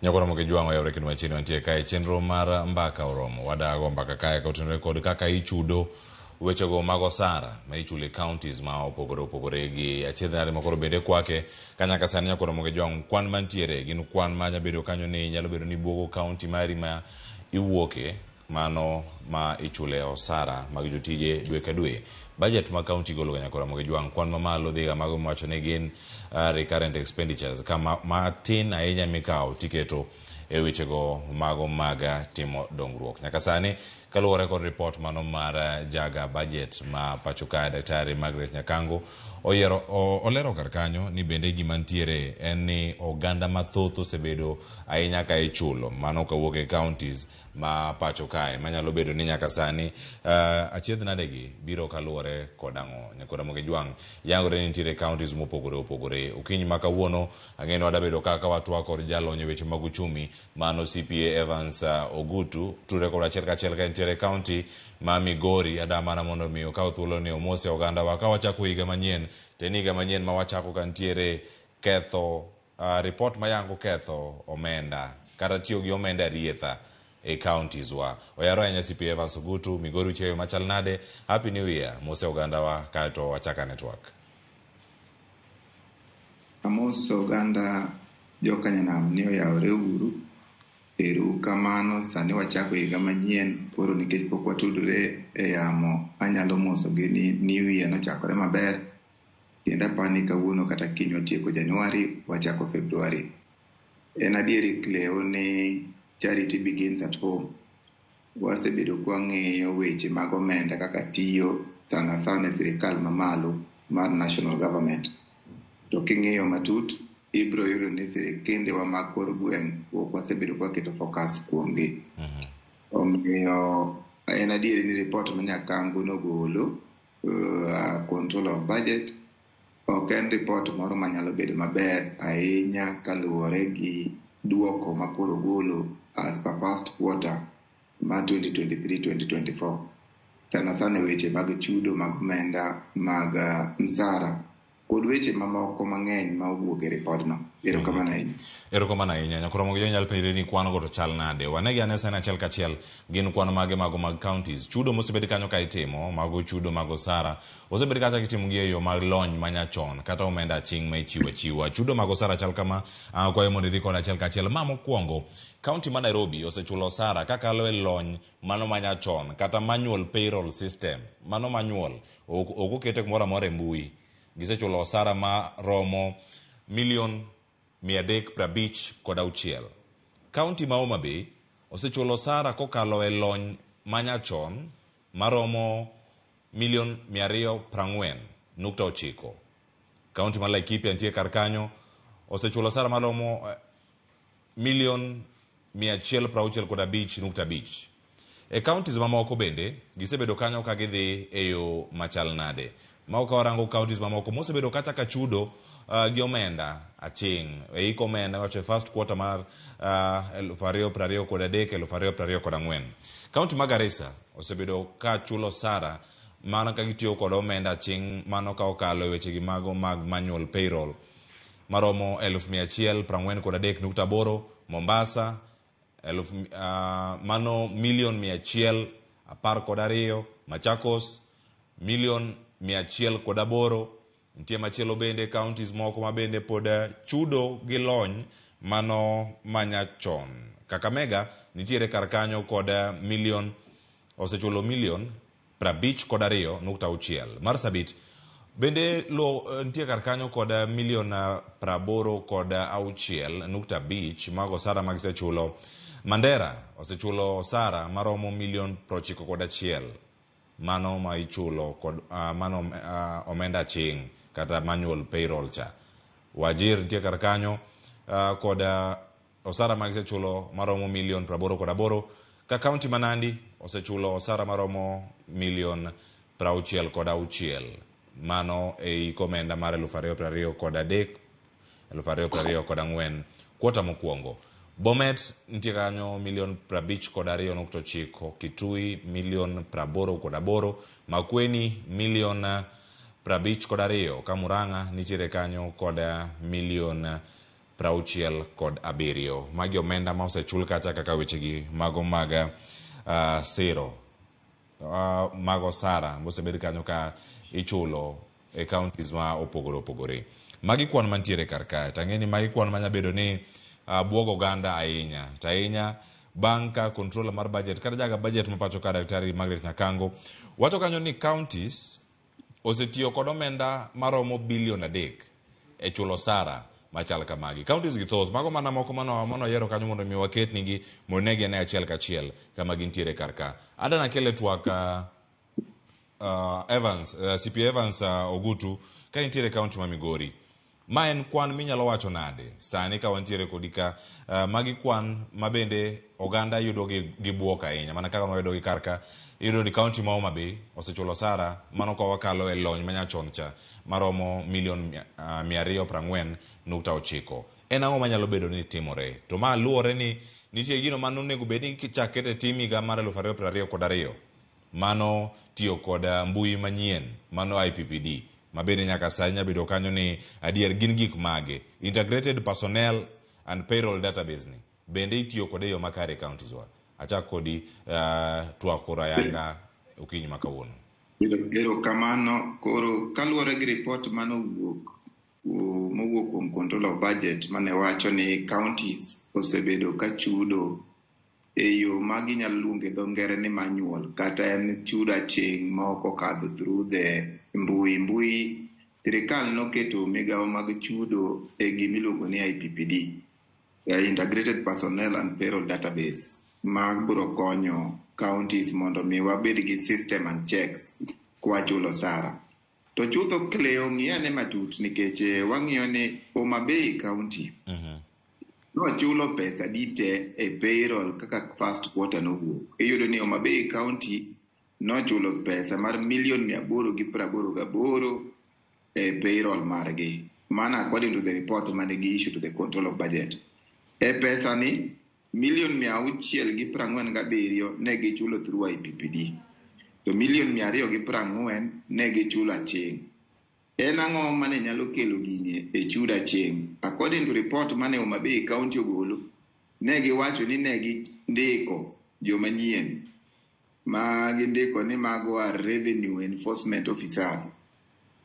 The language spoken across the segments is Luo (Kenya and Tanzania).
Nyakoro moke jwang'o yawre kendo machiegni wantie kae chenro mar mbaka oromo wadago mbaka kae kotenore kod kaka ichudo wechego mag osara ma ichulo e counties ma opogore opogore gi achiedh nade makoro bende kwake ka nyaka sani nyakoro moke jwang' kwan mantiere gin kwan ma nyabedo kanyo ni nyalo bedo ni buogo county mari ma iwuoke Mano ma ichule osara mag jotije dwe ka dwe. Budget ma county golo ga nyaka Ramogi Jwang' kwan mamalo dhiga mago miwacho ni gin recurrent expenditures ka matin ahinya mikawo tiketo e wechego mago mag timo dongruok. Nyaka sani kaluwore kod report mano mar jaga budget ma pacho kae Daktari Margaret Nyakango oyiero olero kar kanyo ni bende gima ntiere en ni oganda mathoth osebedo ahinya ka ichulo mano kawuok e counties ma pacho kae manyalo bedo ni nyaka sani achiedh nade gi biro kaluwore kod ang'o. Nyakor Ramogi Jwang' yangore ni nitiere counties mopogore opogore. Okinyi ma kawuono ang'e ni wadabedo ka ka watwak kod jalony e weche mag uchumi mano CPA Evans Ogutu tudre kod achiel kachiel ka entiere county ma Migori ada mana mondo mi okaw thuolo ni omose oganda wa ka wachako higa manyien to en higa manyien ma wachako ka nitiere ketho Ripot mayango ketho omenda kata tiyo gi omenda arietha e counties wa. Oyaro ahinya CP Evans Ogutu, Migori uchiayo machal nade? Happy New Year. Mose oganda wa kaeto wachak ane twak. Amoso oganda joka nyanam ni oyawore uru. Ero uru kamano, sani wachako higa manyien, koro nikech pok watudore e yamo, anyalo mosogi ni New Year nochakore maber. Kendo aparo ni kawuono kata kiny watieko Januari, wachako Februari. En adieri Cleo ni charity begins at home. Wasebedo kwang'iyo weche mag omenda kaka tiyo sana sana e sirikal mamalo mar national government. To king'iyo matut, ibiro yudo ni sirikendewa mag kor gweng' ok wasebedo kwaketo focus kuomgi. Omiyo en adieri ni report ma Nyakango nogolo control of budget ok en report moro manyalo bedo maber ahinya kaluwore gi duoko ma koro ogolo as per first quarter ma 2023-2024 sana sana e weche mag chudo mag omenda mag msara kod weche mamoko mang'eny ma owuok e ripodno. Erokamano ahinya. Erokamano ahinya. Nyakoromo gi jonyal penjre ni kwan go to chal nade. Wanegi ane sani achiel kachiel gin kwan mage mago mag counties. Chudo mosebed kanyo ka itimo, mago chudo mag osara, osebed kacha kitimo gi e yo mar lony manyachon kata omenda aching' ma ichiwo achiwa. Chudo mag osara chal kama, akwayo mondo idhi kod achiel kachiel. Ma mokwongo, county ma Nairobi osechulo osara kakalo e lony mano manyachon kata manual payroll system. Mano manual, ok okete kumoro amora e mbui. Gisechulo osara ma romo milion 356. Kaunti ma Homa Bay osechulo osara kokalo e lony manyachon maromo milion 240.9. Kaunti ma Laikipia nitie kar kanyo osechulo osara maromo milion 165.5. E counties mamoko bende gisebedo kanyo ka gidhi e yo machal nade? Mago ka warango counties mamoko mosebedo kata ka chudo gi omenda aching' e hik omenda wacho e first quarter mar 2023 2024. County ma Garissa osebedo ka chulo osara mana ka gitiyo kod omenda aching' mano ka okalo e weche gi mago mag manual payroll maromo 143.8, Mombasa eluf, mano milion 112, Machakos milion 108. Nitie machielo bende counties moko ma bende pod chudo gi lony mano manyachon. Kakamega nitiere kar kanyo kod milion osechulo milion 52.6. Marsabit bende lo nitie kar kanyo kod milion 86.5 mag osara ma gisechulo. Mandera osechulo osara maromo milion 91. Mano ma ichulo kod mano omenda aching' kata manual payroll cha. Wajir nitie kar kanyo kod osara ma gisechulo maromo milion 88, ka kaunti ma Nandi osechulo osara maromo milion 66. Mano e hik omenda mar 2023 2024 kwota mokwongo. Bomet nitie kanyo milion 52.9, Kitui milion 88, Makueni milion 52 ka Murang'a nitiere kanyo kod milion 67. Magi omenda ma osechul kacha kaka wechegi mago mag siro mag osara mosebed kanyo ka ichulo e counties ma opogore opogore. Magi kwan mantiere kar kae. To ang'e ni magi kwan manya bedo ni buogo oganda ahinya. To ahinya bang' ka controller mar budget kata jaga budget ma pacho ka Daktari Margaret Nyakango wacho kanyo ni counties osetiyo kod omenda maromo bilion 3 e chulo osara machal kamagi. Counties gi thoth, mago mana moko mano yiero kanyo mondo mi waket nigi mondo ne gine achiel kachiel kama gintiere kar ka. Adana kele twak Evans, CP Evans Ogutu ka intiere county ma Migori. Ma en kwan minyalo wacho nade sani ka wantiere kodi ka magi kwan ma bende oganda yudo gi buok ahinya mana kaka wayudo gi kar ka iyudo ni county ma Homa Bay osechulo osara mano ka wakalo e lony manyachon cha maromo milion 240.9. En ang'o manyalo bedo ni timore? To ma luwore ni nitie gino mane onego bed ni kichak kete tim higa mar 2022 mano tiyo kod mbui manyien mano IPPD ma bende nyaka sani nyalo bedo kanyo ni adier gin gik mage. Integrated Personnel and Payroll Database ni bende itiyo kode e yo makare e counties wa. Achak kodi twak koro ayanga okinyi ma kawuono. Erokamano. Koro kaluwore gi report manowuok mowuok kuom control of budget mane wacho ni counties osebedo ka chudo e yo ma ginyalo luongo e dho ngere ni manual kata en chudo aching' ma ok okadho through the mbui. Mbui sirikal noketo migawo mag chudo e gimiluongo ni IPPD, Integrated Personnel and Payroll Database, ma biro konyo counties mondo mi wabed gi system and checks kwachulo osara. To chutho Cleo ng'i ane matut nikech wang'iyo ni Homa Bay County nochulo pesa di te e payroll kaka first quarter nowuok. Iyudo ni Homa Bay County nochulo pesa mar milion 888 e payroll margi. Mana according to the report mane gi issue to the control of budget. E pesa ni milion 647 ne gichulo through IPPD. To milion 240 ne gichulo aching'. En ang'o mane nyalo kelo gini e chudo aching'? According to report mane Homa Bay County ogolo, ne giwacho ni ne gindiko joma nyien ma gindiko ni mago are revenue enforcement officers.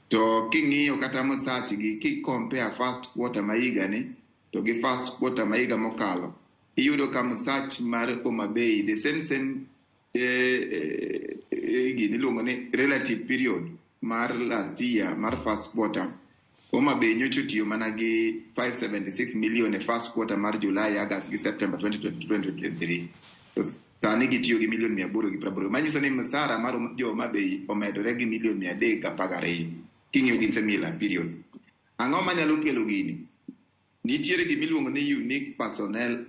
To king'iyo kata mosach gi ki compare first quarter ma higa ni to gi first quarter ma higa mokalo, iyudo ka msach mar Homa Bay the same same gini iluongo ni relative period mar last year mar first quarter, Homa Bay nyocha otiyo mana gi 576 million e first quarter mar July, August gi September 2023. To sani gitiyo gi milion 880. Manyiso ni msara mar jo Homa Bay omedore gi milion 312 king'iyo gi similar period. Ang'o manyalo kelo gini? Nitiere gimiluongo ni unique personnel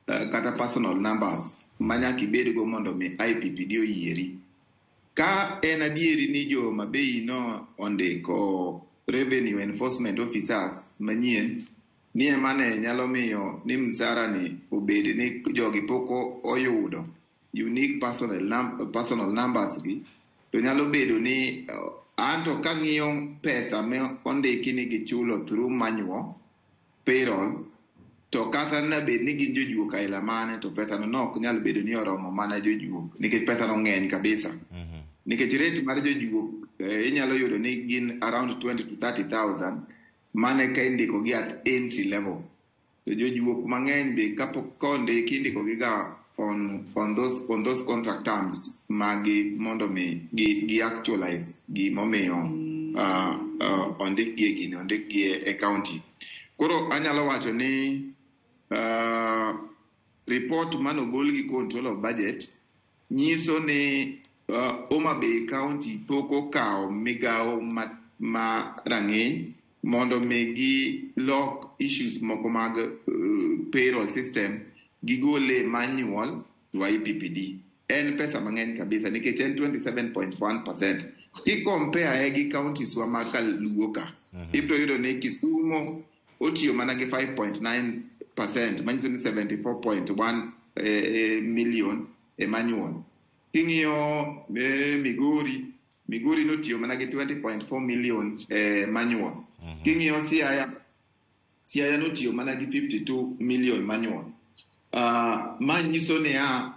kata personal numbers ma nyaka ibedgo mondo mi IPPD oyieri. Ka en adieri ni jo Homa Bay no ondiko revenue enforcement officers manyien, ni ema ne nyalo miyo ni msara ni obed ni jogi pok oyudo unique personal numbers gi, to nyalo bedo ni anto kang'iyo pesa me ondiki ni gichulo through manual payroll, to kata na bed ni gin jojuok aila mane, to pesa no nok nyal bedo ni oromo mana jojuok nikech pesa no ng'eny kabisa. Nikech rate mar jojuok inyalo yudo ni gin around 20 to 30,000 mane ka indiko gi at entry level. To jojuok mang'eny be kapok kondiki indiko gi ga on those contract terms magi mondo mi gi actualize gimomiyo ondikgi e gini, ondikgi e county. Koro anyalo wacho ni report manogol gi control of budget nyiso ni Homa Bay County pok okawo migawo ma rang'iny mondo mi gilok issues moko mag payroll system gigole manual to IPPD. En pesa mang'eny kabisa nikech en 27.1%. Ki compare gi counties wa ma kaluo ka, ibiro yudo ni Kisumu otiyo mana gi 5.9%, manyiso ni 74.1 million e manual. King'iyo Migori, Migori notiyo mana gi 20.4 million manual. King'iyo Siaya, Siaya notiyo mana gi 52 million manual. Ma nyiso niya,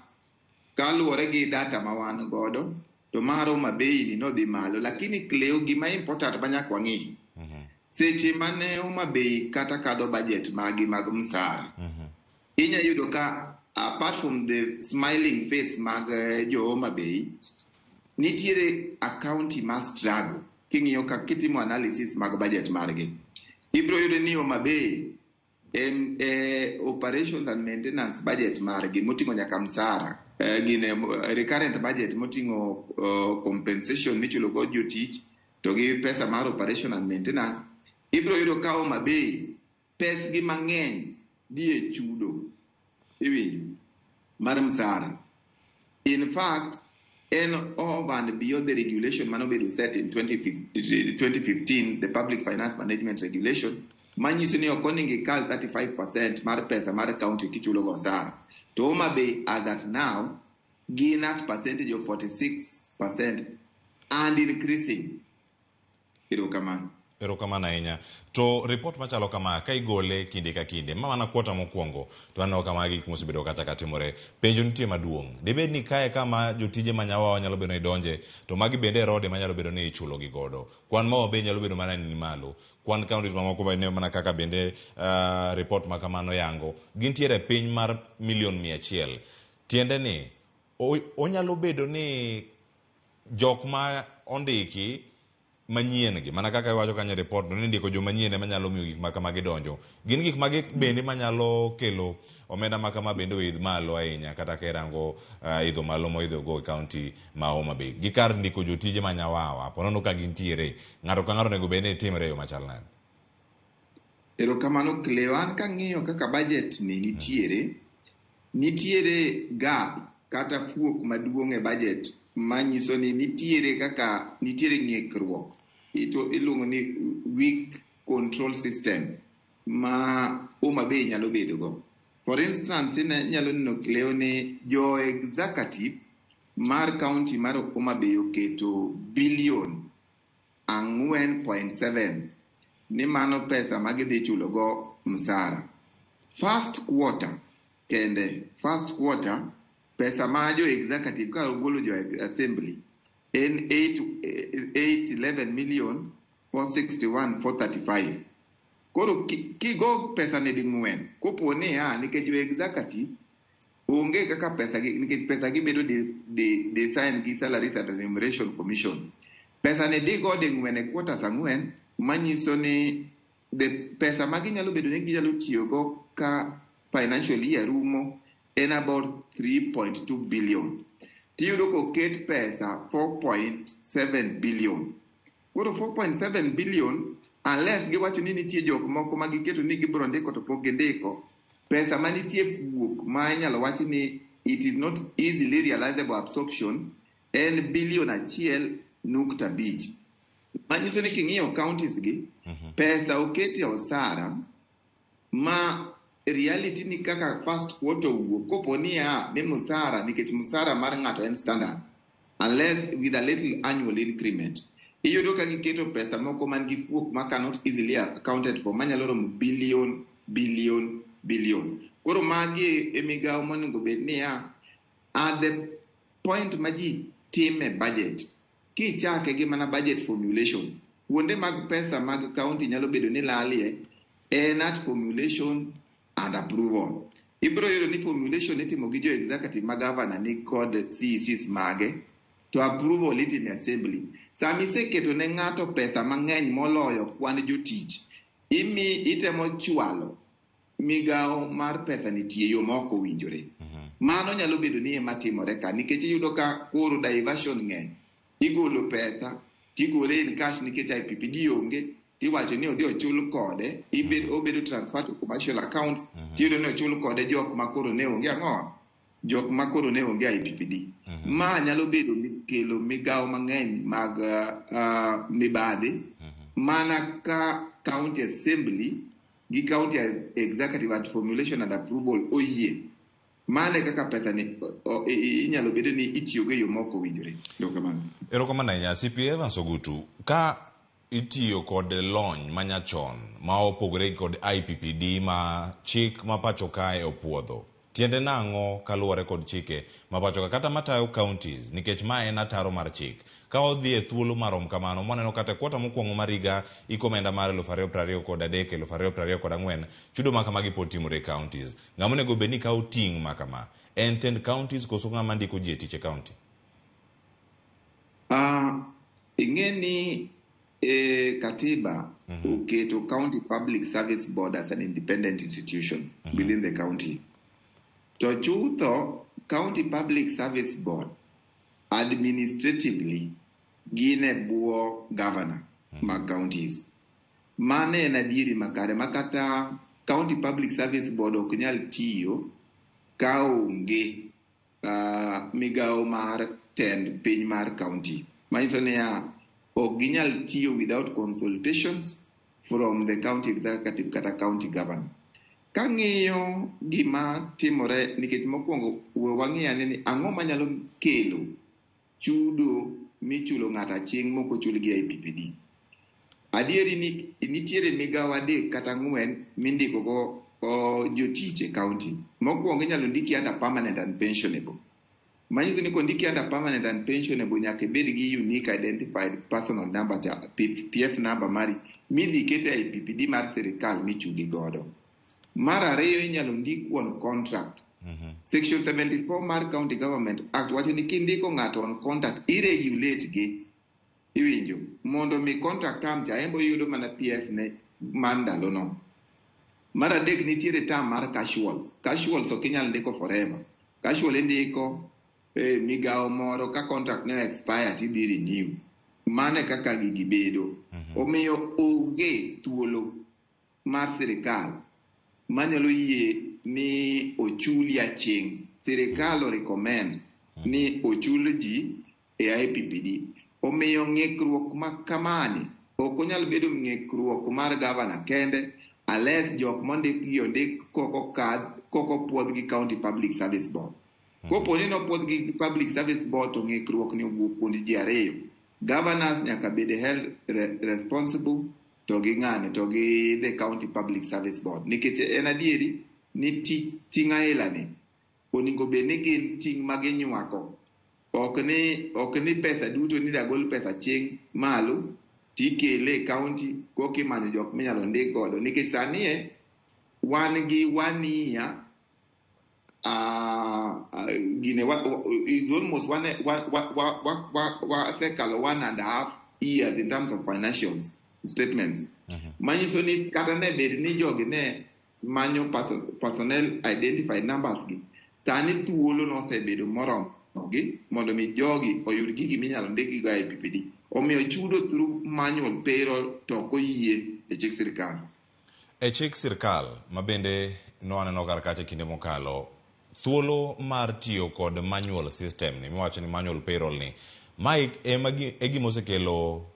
kaluwore gi data ma wan godo, to mar Homa Bay ni nodhi malo. Lakini Cleo, gima important ma nyaka wang'i, seche mane Homa Bay kata kadho budget magi mag msara, inya yudo ka apart from the smiling face mag jo Homa Bay, nitiere a county ma struggle. King'iyo ka kitimo analysis mag budget margi, ibiro yudo ni Homa Bay en operations and maintenance budget margi moting'o nyaka msara, gine recurrent budget moting'o compensation michulo go jotich to gi pesa mar operation and maintenance, ibiro yudo ka Homa Bay pesgi mang'eny dhi e chudo, iwinjo, mar msara. In fact, en over and beyond the regulation manobedo set in 2015, the Public Finance Management Regulation, manyiso ni ok onego ikal 35% mar pesa mar county kichulo go osara. To Homa Bay as at now gin at percentage of 46% and increasing. Erokamano. Erokamano ahinya. To report machalo kama ka igole kinde ka kinde, ma mana kwota mokwongo, to aneno ka magi gik mosebedo kacha ka timore. Penjo nitie maduong'. Dibed ni kae kama jotije ma nyawawa nyalo bedo ni donje, to magi bende e rode manyalo bedo ni ichulo gi godo. Kwan ma be nyalo bedo mana ni malo. Kwan counties mamoko bende mana kaka bende report ma kamano yango, gintiere e piny mar milion 100. Tiende ni, onyalo bedo ni jok ma ondiki manyien gi, mana kaka iwacho kanyo e report no, ni ndiko joma nyien ema nyalo miyo gik ma kamagi donjo. Gin gik magi bende manyalo kelo omenda ma kama bende oidh malo ahinya, kata ka irango idho malo moidho go e county ma Homa Bay. Gi kar ndiko jotije ma nyawawa, ponono ka gintiere, ng'ato ka ng'ato onego bed ni timre e yo machal nade? Erokamano Cleo, an kang'iyo kaka budget ni nitiere, nitiere gap kata fuok maduong' e budget manyiso ni nitiere kaka nitiere ng'ikruok. Iluongo ni weak control system ma Homa Bay nyalo bedo go. For instance, inyalo neno Cleo ni jo executive mar county mar Homa Bay oketo billion 4.7 ni mano pesa ma gidhi chulo go msara. First quarter kende, first quarter pesa ma jo executive ka ogolo jo assembly en 811 million 461 435. Koro kigo pesa ni ding'wen, kopo ni ya nikech jo executive onge kaka pesa gi, nikech pesa gi bedo design gi Salaries and Remuneration Commission. Pesa ni digo ding'wen e quarters ang'wen, manyiso ni the pesa ma ginyalo bedo ni ginyalo tiyogo ka financial year rumo en about 3.2 billion. Tiyudo koket pesa 4.7 billion. Koro 4.7 billion, unless giwacho ni nitie jok moko ma giketo ni gibiro ndiko to pok gindiko, pesa manitie fuok ma inyalo wach ni it is not easily realizable absorption en billion 1.5. Manyiso ni king'iyo counties gi, pesa oket e osara ma reality ni kaka first quarter owuok, kopo niya ni musara, nikech musara mar ng'ato en standard unless with a little annual increment, iyudo ka giketo pesa moko man gi fuok ma cannot easily accounted for manyalo romo billion billion billion. Koro magi e migawo monego bed niya at the point ma ji time budget, kichake gi mana budget formulation, kuonde mag pesa mag county nyalo bedo ni lalie en at formulation and approval. Ibiro yudo ni formulation itimo gi jo executive ma governor ni kod CECs mage, to approval itimo e assembly. Sama iseketo ne ng'ato pesa mang'eny moloyo kwan jotich, imi itemo chwalo migawo mar pesa nitie yo ma ok owinjore. Mano nyalo bedo ni ema timore ka, nikech iyudo ka koro diversion ng'eny. Igolo pesa, tigole in cash nikech IPPD onge, tiwacho ni odhi ochul kode, obedo transfer to commercial accounts, tiyudo ni ochul kode jok ma koro ne onge ang'o? Jok ma koro ne onge IPPD. Ma nyalo bedo kelo migawo mang'eny mag mibadhi, mana ka county assembly gi county executive at formulation and approval oyie. Mano e kaka pesa ni inyalo bedo ni itiyogo e yo ma ok owinjore. Erokamano. Erokamano ahinya CPA Evans Ogutu. Ka itiyo kod lony manyachon ma opogore kod IPPD ma chik ma pacho kae opuodho, tiende nang'o kaluwore kod chike ma pacho ka kata matayo counties, nikech ma en ataro mar chik. Ka odhi e thuolo marom kamano, mwaneno kata e kwota mokwongo mar higa hik omenda mar 2023 2024, chudo ma kamagi pod timore e counties. Ng'ama onego bed ni kawo ting' ma kama? En tend counties koso ng'ama ndiko ji e tich e county? Ing'e ni e katiba oketo County Public Service Board as an independent institution within the county. To chutho County Public Service Board administratively gin e bwo governor mag counties. Mano en adieri makare ma kata County Public Service Board ok nyal tiyo ka onge migawo mar tend piny mar county. Manyiso niya, ok ginyal tiyo without consultations from the county executive kata county governor. Kang'iyo gima timore, nikech mokwongo we wang'i ane ni ang'o manyalo kelo chudo michulo ng'ato aching' mok ochul gi IPPD. Adieri ni nitiere migawo adek kata ang'wen mindiko go jotich e county. Mokwongo inyalo ndiki under permanent and pensionable. Manyiso ni kondiki under permanent and pensionable nyaka ibed gi unique identified personal number cha, PF number mari midhi kete e IPPD mar sirikal michuli godo. Mar ariyo inyalo ndik on contract. Section 74 mar County Government Act wacho ni kindiko ng'ato on contract iregulate gi iwinjo mondo mi contract term cha en bo yudo mana PF ne mar ndalono. Mar adek nitiere term mar casuals. Casuals ok inyal ndiko forever. Casual indiko e migawo moro ka contract ne expire tidhi renew. Mano e kaka gigi bedo. Omiyo onge thuolo mar sirikal manyalo yie ni ochuli aching'. Sirikal o recommend ni ochul ji e IPPD. Omiyo ng'ikruok ma kamani ok onyal bedo ng'ikruok mar gavana kende unless jok mondik gi ondik kok opuodh gi County Public Service Board. Kopo ni nopuodh gi Public Service Board to ng'ikruok ni owuok kuom ji ariyo. Governors nyaka bed held responsible to gi ng'ane to gi the County Public Service Board. Nikech en adieri ni ting' aila ni onego bed ni gin ting' ma ginywako. Ok ni pesa duto ni dagol pesa chieng' malo tikele e county koka imanyo jok minyalo ndik godo. Nikech sani e wan gi one year gine is almost one wa wa wa wa wa wasekalo 1.5 years in terms of financial statements. Manyiso ni kata ne bed ni jogi ne manyo personnel identified numbers gi, sani thuolo nosebedo moromo gi mondo mi jogi oyud gigi minyalo ndik gi IPPD. Omiyo chudo through manual payroll to ok oyie e chik sirikal. E chik sirkal ma bende nwaneno kar kacha kinde mokalo, thuolo mar tiyo kod manual system ni miwacho ni manual payroll ni, mae ema e gima osekelo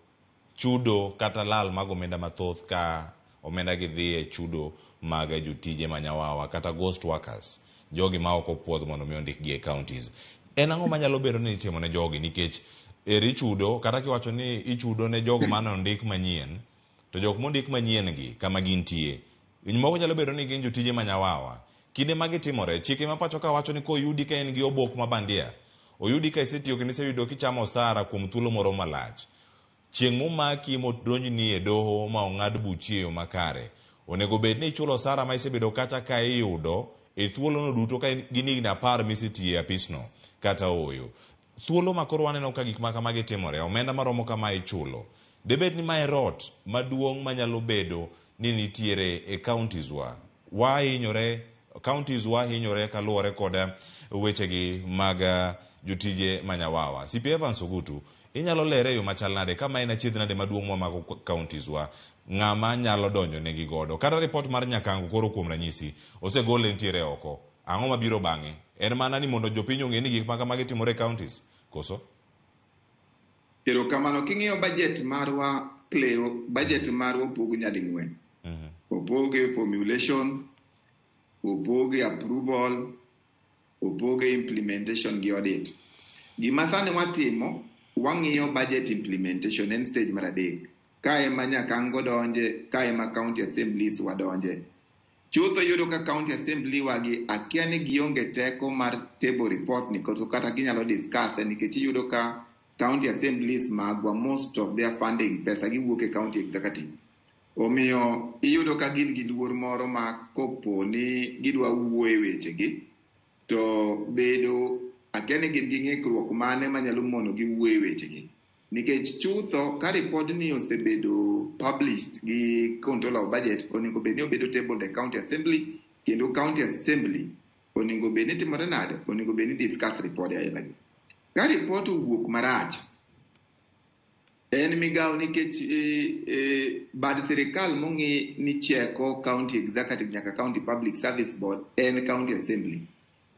chudo kata lal mag omenda mathoth ka omenda gi dhi e chudo mag jotije manyawawa kata ghost workers, jogi ma ok opuodh mondo mi ondikgi e counties. En ang'o manyalo bedo ni itimo ne jogi nikech eri ichudo kata kiwacho ni ichudo ne jogo mane ondik manyien to jok mondik manyien gi kama gintie moko nyalo bedo ni gin jotije manyawawa kinde ma gitimore chike ma pacho ka wacho ni koyudi ka en gi obok ma bandia oyudi ka isetiyo kendo iseyudo kichamo osara kuom thuolo moro malach chieng' momaki modonjni e doho ma ong'ad buchi e yo makare onego bed ni ichulo osara ma isebedo kacha ka iyudo e thuolono duto ka gin higni 10 misetiyo e apisno kata ooyo thuolo ma koro waneno ka gik ma kamagi timore omenda maromo kama ichulo debed ni mae rot maduong' manyalo bedo ni nitiere e counties wa wahinyore counties wa hinyore kaluwore kod wechegi mag jotije manyawawa. CP Evans Ogutu, inyalo lere e yo machal nade kama en achiedh nade maduong' mamako counties wa ng'ama nyalo donjo negi godo kata report mar Nyakango koro kuom ranyisi osegole nitiere oko ang'o mabiro bang'e en mana ni mondo jopiny ong'e ni gik ma kamagi timore e counties koso Erokamano. King'iyo budget marwa Cleo, budget marwa opog nyading'wen. Opoge formulation, opoge approval, Opoge implementation gi audit. Gima sani watimo, wang'iyo budget implementation en stage mar adek. Ka ema Nyakango donje, ka ema county assemblies wadonje. Chutho yudo ka county assembly wagi akia ni gionge teko mar table report ni koso kata ginyalo discuss nikech iyudo ka county assemblies magwa most of their funding pesa giwuok e county executive. Omiyo iyudo ka gin gi luor moro ma kopo ni gidwa wuoyo e wechegi to bedo akia ni gin gi ng'ikruok mane manyalo mono gi wuoyo e wechegi. Nikech chutho ka report ni osebedo published gi controller of budget onego bed ni obedo tabled e county assembly kendo county assembly onego bed ni timore nade onego bed ni discuss report aila gi. Ka report owuok marach en migawo nikech bad sirikal mong'i ni cheko county executive nyaka county public service board en county assembly.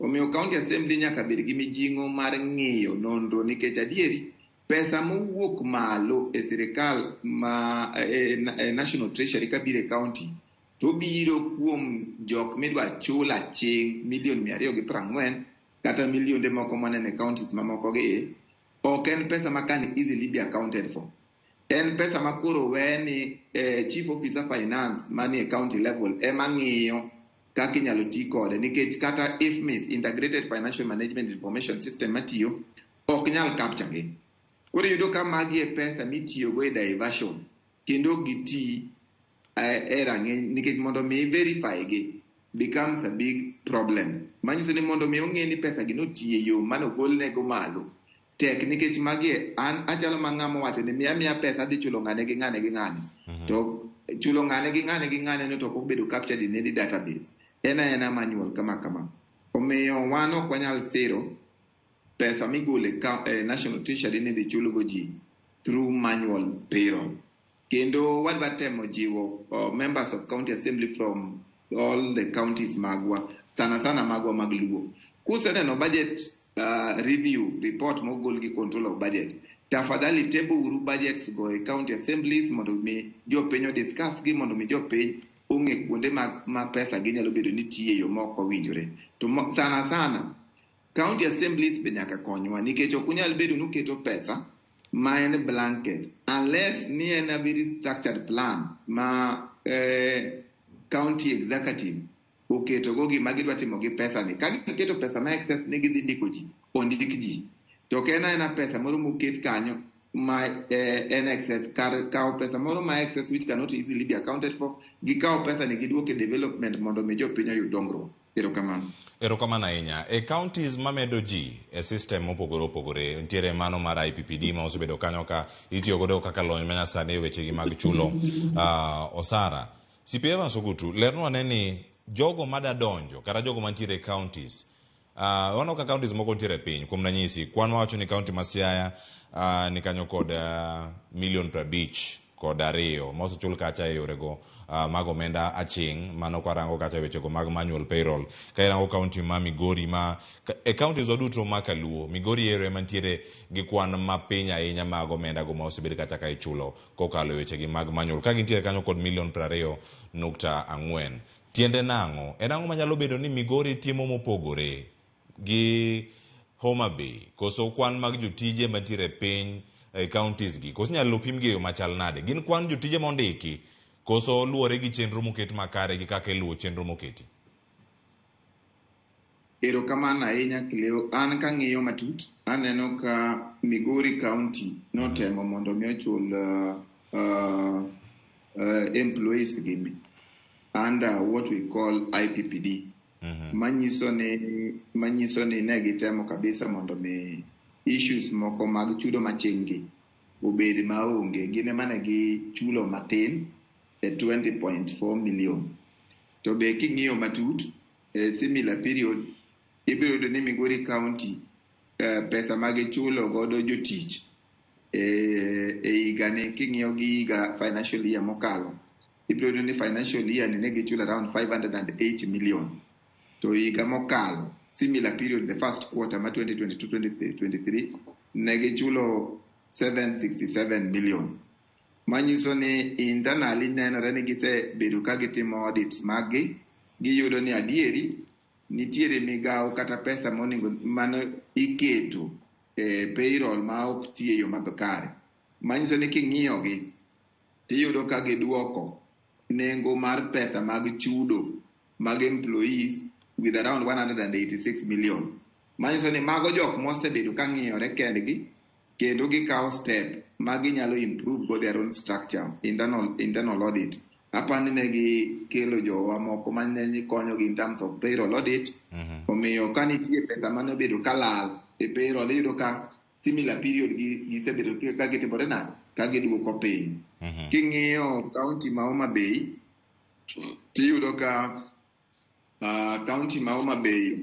Omiyo county assembly nyaka bed gi mijing'o mar ng'iyo nonro nikech adieri pesa mowuok malo e sirikal ma e national treasury kabiro e county to biro kuom jok midwa chul aching' milion 240 kata milionde moko manene e counties mamoko gi ok en pesa ma can easily be accounted for. En pesa ma koro we ni chief officer finance manie county level ema ng'iyo kaka inyalo ti kode nikech kata IFMIS Integrated Financial Management Information System matiyo ok nyal capture gi. Koro iyudo ka magi e pesa mitiyogo e diversion kendo ok giti e rang'iny nikech mondo mi verify gi becomes a big problem. Manyiso ni mondo mi ong'e ni pesa gi notiyo e yo mane ogolnego malo tek nikech magi an achalo ma ng'ama owacho ni miya miya pesa adhi chulo ng'ane gi ng'ane gi ng'ane. To chulo ng'ane gi ng'ane gi ng'ane no to ok obedo captured in any database. En aena manual kama kama. Omiyo wan ok wanyal siro pesa migolo e National Treasury ni idhi chulgo ji through manual payroll. Kendo wadwa temo jiwo members of county assembly from all the counties magwa, sana sana magwa mag Luo. Kuseneno budget review report mogol gi control of budget, tafadhali table uru budgets go e county assemblies mondo mi jopiny o discuss gi mondo mi jopiny ong'e kuonde ma pesa gi nyalo bedo ni tiye e yo ma ok owinjore. To sana sana county assemblies be nyaka konywa nikech ok unyal bedo ni uketo pesa ma en blanket unless ni en a very structured plan ma county executive oketo go gima gidwa timo gi pesa ni. Ka giketo pesa ma excess ni gidhi ndiko ji, ondik ji. To ok en aena pesa moro moket kanyo ma en excess. Kar kawo pesa moro ma excess which cannot easily be accounted for, gikawo pesa ni giduok e development mondo mi jopiny oyud dongruok. Erokamano. Erokamano ahinya. E counties mamedo ji e system mopogore opogore, nitiere mano mar IPPD ma osebedo kanyo ka itiyo godo kaka lony manyasani e wechegi mag chulo osara. CP Evans Ogutu, lernwa ane ni jogo mada donjo kata jogo mantiere e counties waneno ka counties moko nitiere piny kuom ranyisi kwan wawacho ni county ma Siaya ni kanyo kod milion 52 ma osechul kacha e yorego mag omenda aching' mano kwarango kacha e wechego mag manual payroll ka irango county ma Migori ma e counties duto ma kaluo Migori ero ema nitiere gi kwan mapiny ahinya mag omenda go ma osebed kacha ka ichulo kokalo e wechegi mag manual ka gintiere kanyo kod milion 20.4 tiende nang'o en ang'o manyalo bedo ni Migori timo mopogore gi Homa Bay koso kwan mag jotije mantiere e piny e counties gi koso inyalo pim gi e yo machal nade gin kwan jotije mondiki koso luwore gi chenro moket makare gi kaka iluwo chenro moketi Erokamano ahinya Cleo. An kang'iyo matut, aneno ka Migori County notemo mondo mi ochul employees gi under what we call IPPD. Manyiso ni ne gitemo kabisa mondo mi issues moko mag chudo maching' gi obed maonge. Gin ema ne gichulo matin e 20.4 million. To be king'iyo matut e similar period ibiro yudo ni Migori County pesa ma gichulo godo jotich e higani king'iyo gi higa financial year mokalo ibiro yudo ni financial year ni ne gichulo around 580 million to higa mokalo similar period the first quarter ma 2022-2023 ne gichulo 767 million manyiso ni internally nenore ni gisebedo ka gitimo audits mag gi giyudo ni adieri nitiere migawo kata pesa monego mano iketo e payroll ma ok ti e yo makare. Manyiso ni king'iyogi tiyudo ka giduoko nengo mar pesa mag chudo mag employees with around 186 million. Manyiso ni mago jok mosebedo ka ng'iyore kendgi kendo gikawo step ma ginyalo improve go their own structure, internal audit. Apani ne gikelo jowa moko mane konyogi in terms of payroll audit. Omiyo ka nitie pesa mane obedo ka lal e payroll, iyudo ka similar period gisebedo ka gitimore nade, ka giduoko piny. King'iyo county ma Homa Bay, tiyudo ka county ma Homa Bay,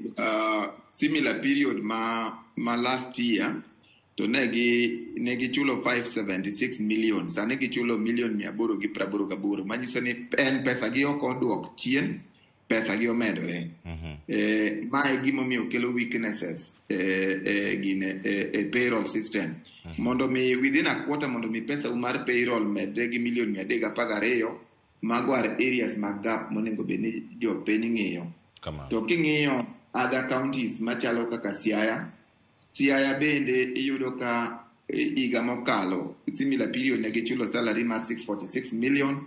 similar period ma last year to ne gichulo 576 million, sani gichulo million 888, manyiso ni en pesa gi ok oduok chien, pesa gi omedore. Mae gimomiyo kelo weaknesses e gine e payroll system. Mondo mi within a quarter mondo mi pesa mar payroll medre gi million 312, mago are areas mag gap monego bed ni jopiny ng'iyo. To king'iyo other counties machalo kaka Siaya, Siaya bende iyudo ka higa mokalo similar period ne gichulo salary mar 646 million,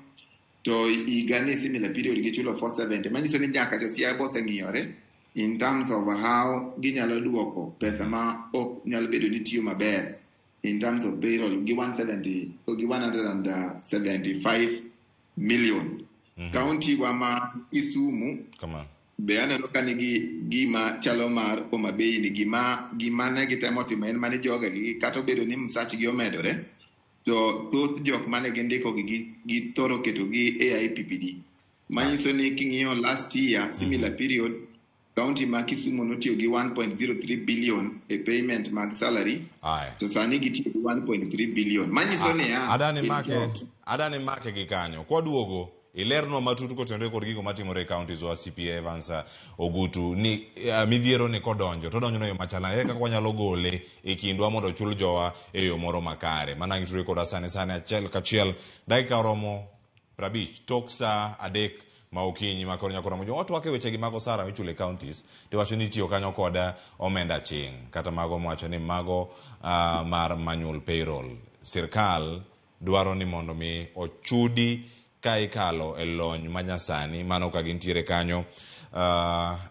to higa ni similar period gichulo 470, manyiso ni nyaka jo Siaya boseng'iyore in terms of how ginyalo duoko pesa ma ok nyal bedo ni tiyo maber in terms of payroll gi 170 gi 175 million. County wa ma Kisumu be aneno ka nigi gima chalo mar Homa Bay ni gima ne gitemo timo en mane jogegi kata obedo ni msachgi omedore, to thoth jok mane gindiko gi githoro keto gi AIPPD, manyiso ni king'iyo last year similar period county ma Kisumu notiyo gi 1.03 billion e payment mag salary, to sani gitiyo gi 1.3 billion, manyiso niya Adani make gi kanyo kwaduogo ilernwa matut kotenore kod gigo matimore e counties wa. CPA Evans Ogutu ni midhiero ni kodonjo to donjo no yo machal nade, kaka wanyalo gole e kindwa mondo ochul jowa e yo moro makare. Mana ngitore koda sani sani achiel kachiel dakika oromo 50 tok saa 3 ma okinyi ma koro nyaka romo watwak e wechegi mag osara michulo e counties, tiwacho ni itiyo kanyo kod omenda aching' kata mago mwacho ni mago mar manual payroll. Sirkal dwaro ni mondo mi ochudi ka ikalo e lony manyasani, mano ka gintiere kanyo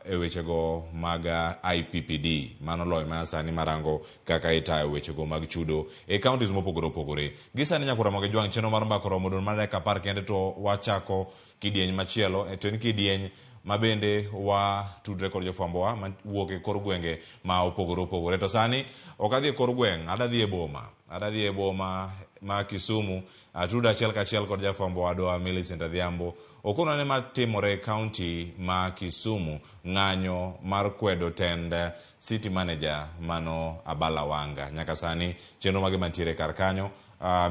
e wechego mag IPPD, mano lony manyasani marango kaka itayo wechego mag chudo e counties mopogore opogore. Gi sani nyaka Ramogi Jwang' chenro mar mbaka oromo dong' mana dakika 10 kende to wachako kidieny machielo, to en kidieny ma bende watudre kod jofwambowa mawuok e kor gwenge ma opogore opogore. To sani ok adhi e kor gweng', adhi e boma, adhi e boma ma Kisumu, atudo achiel kachiel kod jafwambo wadwa Millicent Adhiambo. Okono ne matimore e county ma Kisumu, ng'anyo mar kwedo tend city manager mano Abala Wanga. Nyaka sani chenro mage mantiere kar kanyo.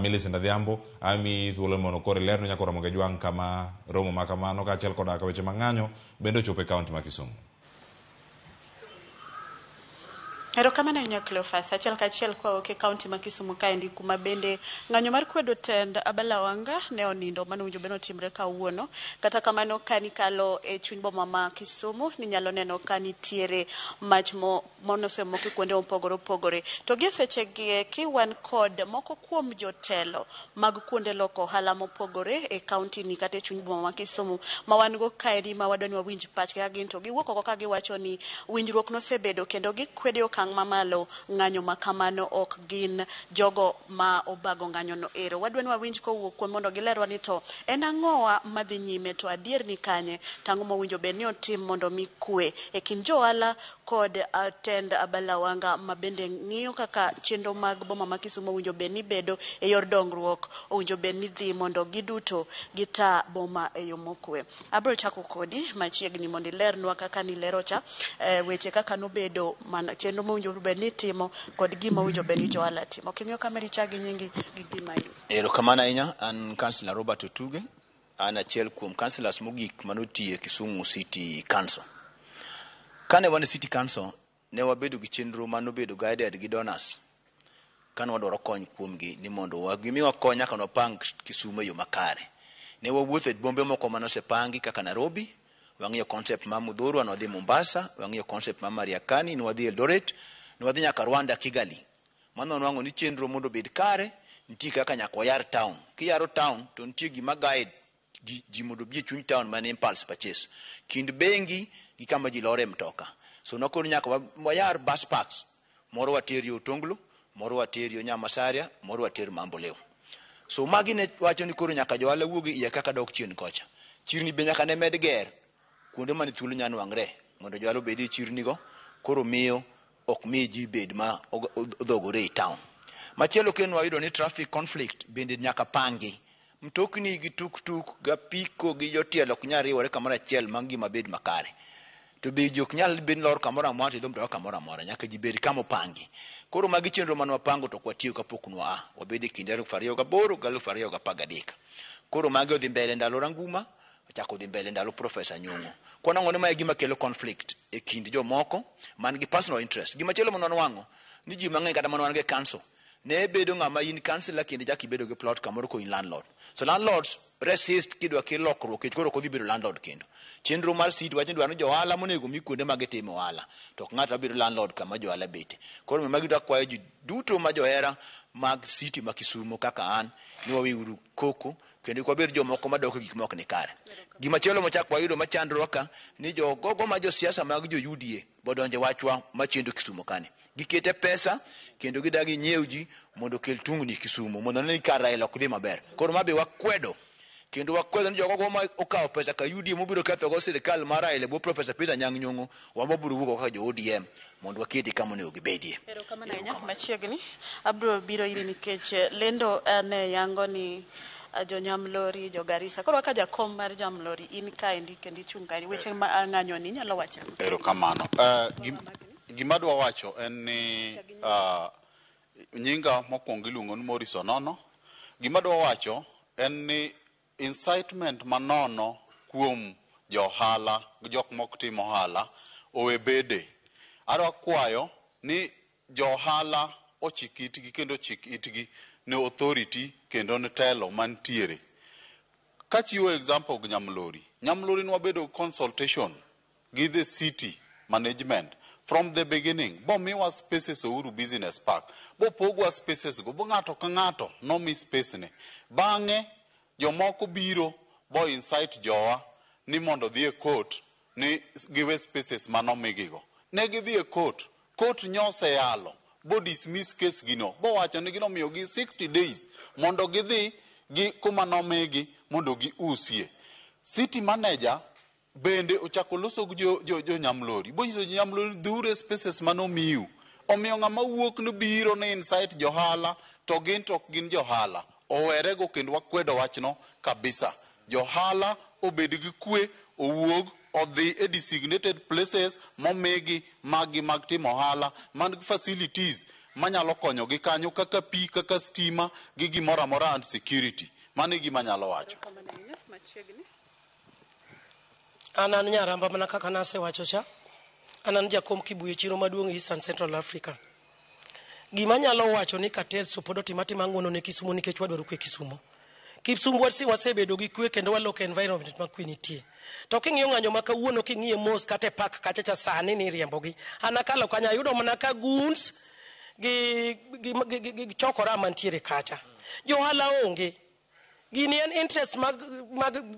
Millicent Adhiambo, ami thuolo mondo koro ilerno nyaka Ramogi Jwang' kama romo ma kamano kaachiel koda ka weche mang'anyo bende ochopo e county ma Kisumu. Erokamano ahinya Cleophas. Achiel kachiel kwawuok e kaunti ma Kisumu kaendi kuma bende ng'anyo mar kwedo tend Abala Wanga ne onindo mane owinjo bed ni otimre kawuono. Kata kamano kanikalo e chuny boma ma Kisumu ninyalo neno ka nitiere mach monosemoki kuonde mopogore opogore. To gi sechegi eki wan kod moko kuom jotelo mag kuonde loko ohala mopogore e kaunti ni kata e chuny boma ma Kisumu ma wan go kaendi ma wadwa ni wawinj pachgi ka gin to giwuok oko ka giwacho ni winjruok nosebedo kendo gikwedo okang' mamalo ng'anyo ma kamano ok gin jogo ma obago ng'anyo no ero. Wadwa ni wawinj kowuok kuom mondo gilerwa ni to en ang'owa madhi nyime to adier ni kanye to ang'o mowinjo bed ni otim mondo mi kwe e kind jo ohala kod tend Abala Wanga ma bende ng'iyo kaka chenro mag boma ma Kisumu owinjo bed ni bedo e yor dongruok, owinjo bed ni dhi mondo giduto gita boma e yo mokwe. Abiro chako kodi machiegni mondo ilernwa kaka nilero cha weche kaka nobedo mana chenro mowinjo bed ni itimo kod gima owinjo bed ni jo ohala timo. King'iyo kamera ichak gi nyingi gi gima in. Erokamano ahinya, an Councillor Robert Otuge, an achiel kuom councillors mogik manotiyo e Kisumu City Council. Kane wan e City Council, ne wabedo gi chenro manobedo guided gi donors. Kane wadwaro kony kuomgi ni mondo gimiwa kony nyaka nwapang Kisumu e yo makare. Ne wawuotho e bombe moko manosepangi kaka Nairobi, Wang'iyo concept ma Muthurwa, nwadhi Mombasa, wang'iyo concept ma Mariakani, nwadhi Eldoret, nwadhi nyaka Rwanda, Kigali. Mano nwang'o ni chenro mondo obed kare, nitie kaka nyaka wayar town. Kiyaro town to nitie gima guide ji, ji mondo obi e chuny town man impulse purchase. Kind bengi gi kama ji lore mtoka. So nakoni nyaka wayar bus parks. Moro water yo Otonglo, moro water yo Nyamasaria, moro water Mamboleo. So magi ne wacho ni koro nyaka johala wuogi iye kaka dok chien kocha. Chirni be nyaka ne med ger kuonde mane thuolo nya nwang're mondo johala obed e chirni go, koro miyo ok mi ji bed ma odhogore e town. Machielo kendo wayudo ni traffic conflict bende nyaka pangi. Mtokni gi tuktuk gi apiko gi jotielo ok nyal riwore kamoro achiel ma ngima bed makare. To be ji ok nyal bed lor kamoro amora to idho mtoka kamoro amora, nyaka ji bed kama opangi. Koro magi chenro mane wapango to ok watiyo kapok nwa wabedo e kind 2008 gi 2013. Koro magi odhi mbele ndalo Ranguma, ochako odhi mbele ndalo Professor Nyong'o. Kwanang'o ni mae gima kelo conflict e kind jomoko man gi personal interest. Gima chielo mane wanwang'o ni ji mang'eny kata mane wan go e council ne bedo ng'ama in councillor kendo ichako ibedo gi plot kamoro ko in landlord. So landlords resist kidwa kel lokruok nikech koro ok odhi bedo landlord kendo. Chenro mar city wacho ni dwaro ni johala monego mi kuonde ma gitimo ohala to ok ng'ato mabiro landlord kama johala bete. Koro magi to akwayo ji duto ma johera mag city ma Kisumo kaka an ni waweuru koko kendo kik wabed jomoko madok e gik mok ni kare. Gima chielo mochak wayudo machandruok ka ni jogogo ma josiasa mag jo UDA bodonje wachwa machendo Kisumo kani. Gikete pesa kendo gidagi nyiew ji mondo okel tungni Kisumo mondo ne ni kar Raila ok dhi maber. Koro ma be wakwedo kendo wakwedo ni jogogo ma okawo pesa ka UDA mobiro kethogo sirikal mar Raila bo Professor Peter Anyang' Nyong'o wabiro wuok kaka jo ODM mondo waketi kama onego gibedie. Erokamano ahinya machiegni. Abiro biro iri nikech lendo ne yango ni jo Nyamlori, jo Garissa. Koro kaka jakom mar Nyamlori in kaendi kendo ichung' kaendi. Weche ma ng'anyo ni inyalo wacho ang'o? Erokamano. Gima adwa wacho en ni nyinga mokwongo iluongo ni Morris Onono. Gima adwa wacho en ni incitement manono kuom johala gi jok mok tim ohala owe bede. Adwa kwayo ni johala ochik itgi kendo ochik itgi ne authority kendo ne telo mantiere. Kachiwo example gi Nyamlori. Nyamlori nwabedo consultation gi the city management from the beginning. Bomiwa spaces Uhuru Business Park. Bopogwa spaces go. Bo ng'ato ka ng'ato nomi space ne. Bang'e jomoko biro bo incite jowa ni mondo dhi e court ni giwe spaces manomigigo. Ne gidhi e court. Court nyoseyalo bo dismiss case gino. Bowacho ni ginomiyogi 60 days mondo gidhi gi kuma nomigi mondo giusie. City manager bende ochako loso gi jo Nyamlori. Bonyiso jo Nyamlori dhiuru e spaces manomiu. Omiyo ng'ama wuok ni biro ni incite johala to gin to ok gin johala. Owerego kendo wakwedo wachno kabisa. Johala obed gi kwe, owuog odhi e designated places momigi maggi mag timo ohala man gi facilities manyalo konyogi kanyo kaka pi, kaka stima gi gimoro amora and security. Mano e gima anyalo wacho. An an Nyaramba mana kaka nasewacho cha. An an jakom Kibuye chiro maduong' East and Central Africa. Gima anyalo wacho ni cartels to pod otima atima ng'uono ne Kisumo nikech wadwaro kwe Kisumo. Kisumo wasebedo gi kwe kendo waloko environment ma kwe nitie. To king'iyo ng'anyo ma kawuono king'iye mos kata e park kacha cha sani ni riembogi. An akalo kanyo ayudo mana ka goons gi chokora mantiere kacha. Johala onge. Gini en interest mag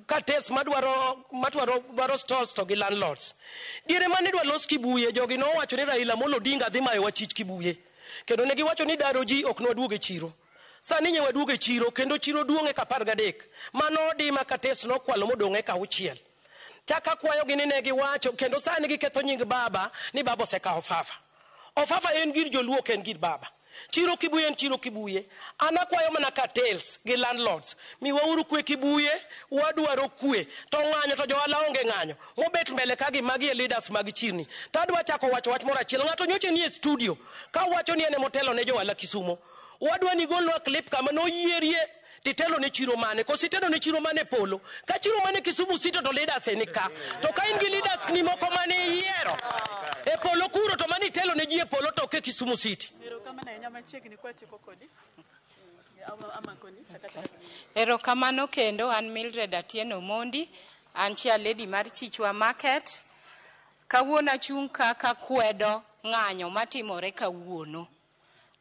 cartels madwaro stalls to gi landlords. Diere mane idwa los Kibuye, jogi nowacho ni Raila Amolo Odinga dhi mayowa chich Kibuye. Kendo ne giwacho ni daro ji ok nwaduog e chiro. Sani nye waduogo e chiro, kendo chiro duong' eka 13. Mano odi ma cartels nokwalo modong' eka 6. Chaka kwayogi ni ne giwacho, kendo sani giketho nying baba, ni baba osekawo Ofafa. Ofafa en gir joluo, ok en gir baba. Chiro Kibuye en chiro Kibuye. An akwayo mana cartels gi landlords. Miwauru kwe Kibuye, wadwaro kwe. To ng'anyo to johala onge ng'anyo. Mobet mbele ka gi magi e leaders mag chirni. To adwa chako wacho wach moro achiel. Ng'ato nyocha nie studio ka wacho ni en emotelo ne johala Kisumo. Wadwa ni golnwa clip kama noyierie titelo ne chiro mane, koso itelo ne chiro mane polo. Ka chiro mane Kisumu City to leaders en ka. To ka in gi leaders ni moko mane iyiero e polo kuro to mane itelo ne ji e polo to ok e Kisumu City. Erokamano kendo, an Mildred Atieno Omondi, An chair lady mar Chichwa Market. Kawuono achung' ka kakwedo ng'anyo matimore kawuono.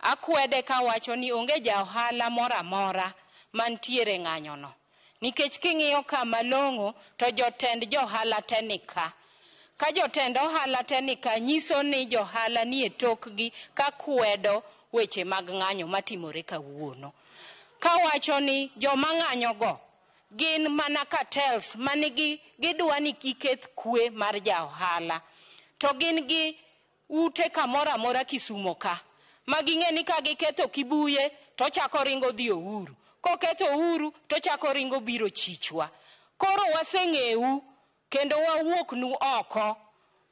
Akwede kawacho ni onge ja ohala moro amora mantiere ng'anyono. Nikech king'iyo ka malong'o to jotend johala te ni ka. Ka jotend ohala te ni ka nyiso ni johala nie tokgi ka kwedo weche mag ng'anyo matimore kawuono. Kawacho ni joma ng'anyogo gin mana cartels manigi gidwa ni giketh kwe mar ja ohala. To gin gi ute kamoro amora Kisumo ka. Ma ging'e ni ka giketho Kibuye to chako ringo dhi Uhuru. Koketho Uhuru to chako ringo biro Chichwa. Koro waseng'eu kendo wawuoknu oko.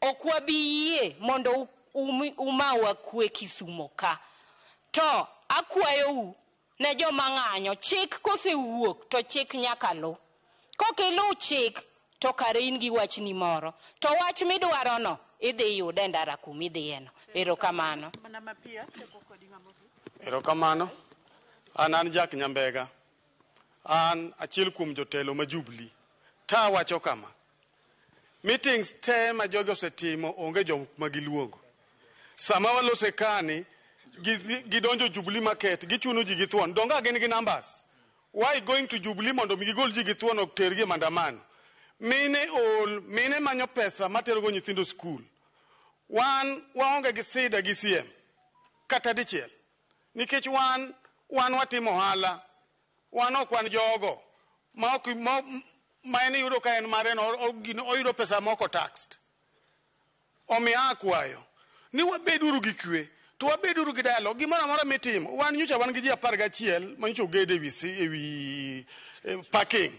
Ok wabi yie mondo umawa kwe Kisumo ka. To akwayou ne joma ng'anyo, chik kosewuok to chik nyaka lu. Kok iluw chik to kare in gi wachni moro. To wach midwarono idhi yude e ndara kumidhiyeno. Erokamano. Mana mapiyo, tieko kodi ng'ama ogik. Erokamano. An an Jack Nyambega. An achiel kuom jotelo ma Jubilee. Ta wacho kama. Meetings te ma jogi osetimo onge jok ma giluongo. Sama walose kani, gidonjo Jubilee Market, gichuno ji gi thuon. Donga gin gi numbers. Why going to Jubilee mondo mi gigol ji gi thuon ok tergi e maandamano? Mine ol, mine manyo pesa materogo nyithindo skul. Wan waonge gi sida gi CM kata dichiel. Nikech wan watimo ohala, wan ok wan jogo ma ok ma en iyudo ka en mare no oyudo pesa moko taxed. Omiyo akwayo ni wabeduru gi kwe, to wabeduru gi dialogue. Gimoro amora mitimo, wan nyocha wan gi ji 11 ma nyocha ogedo ewi parking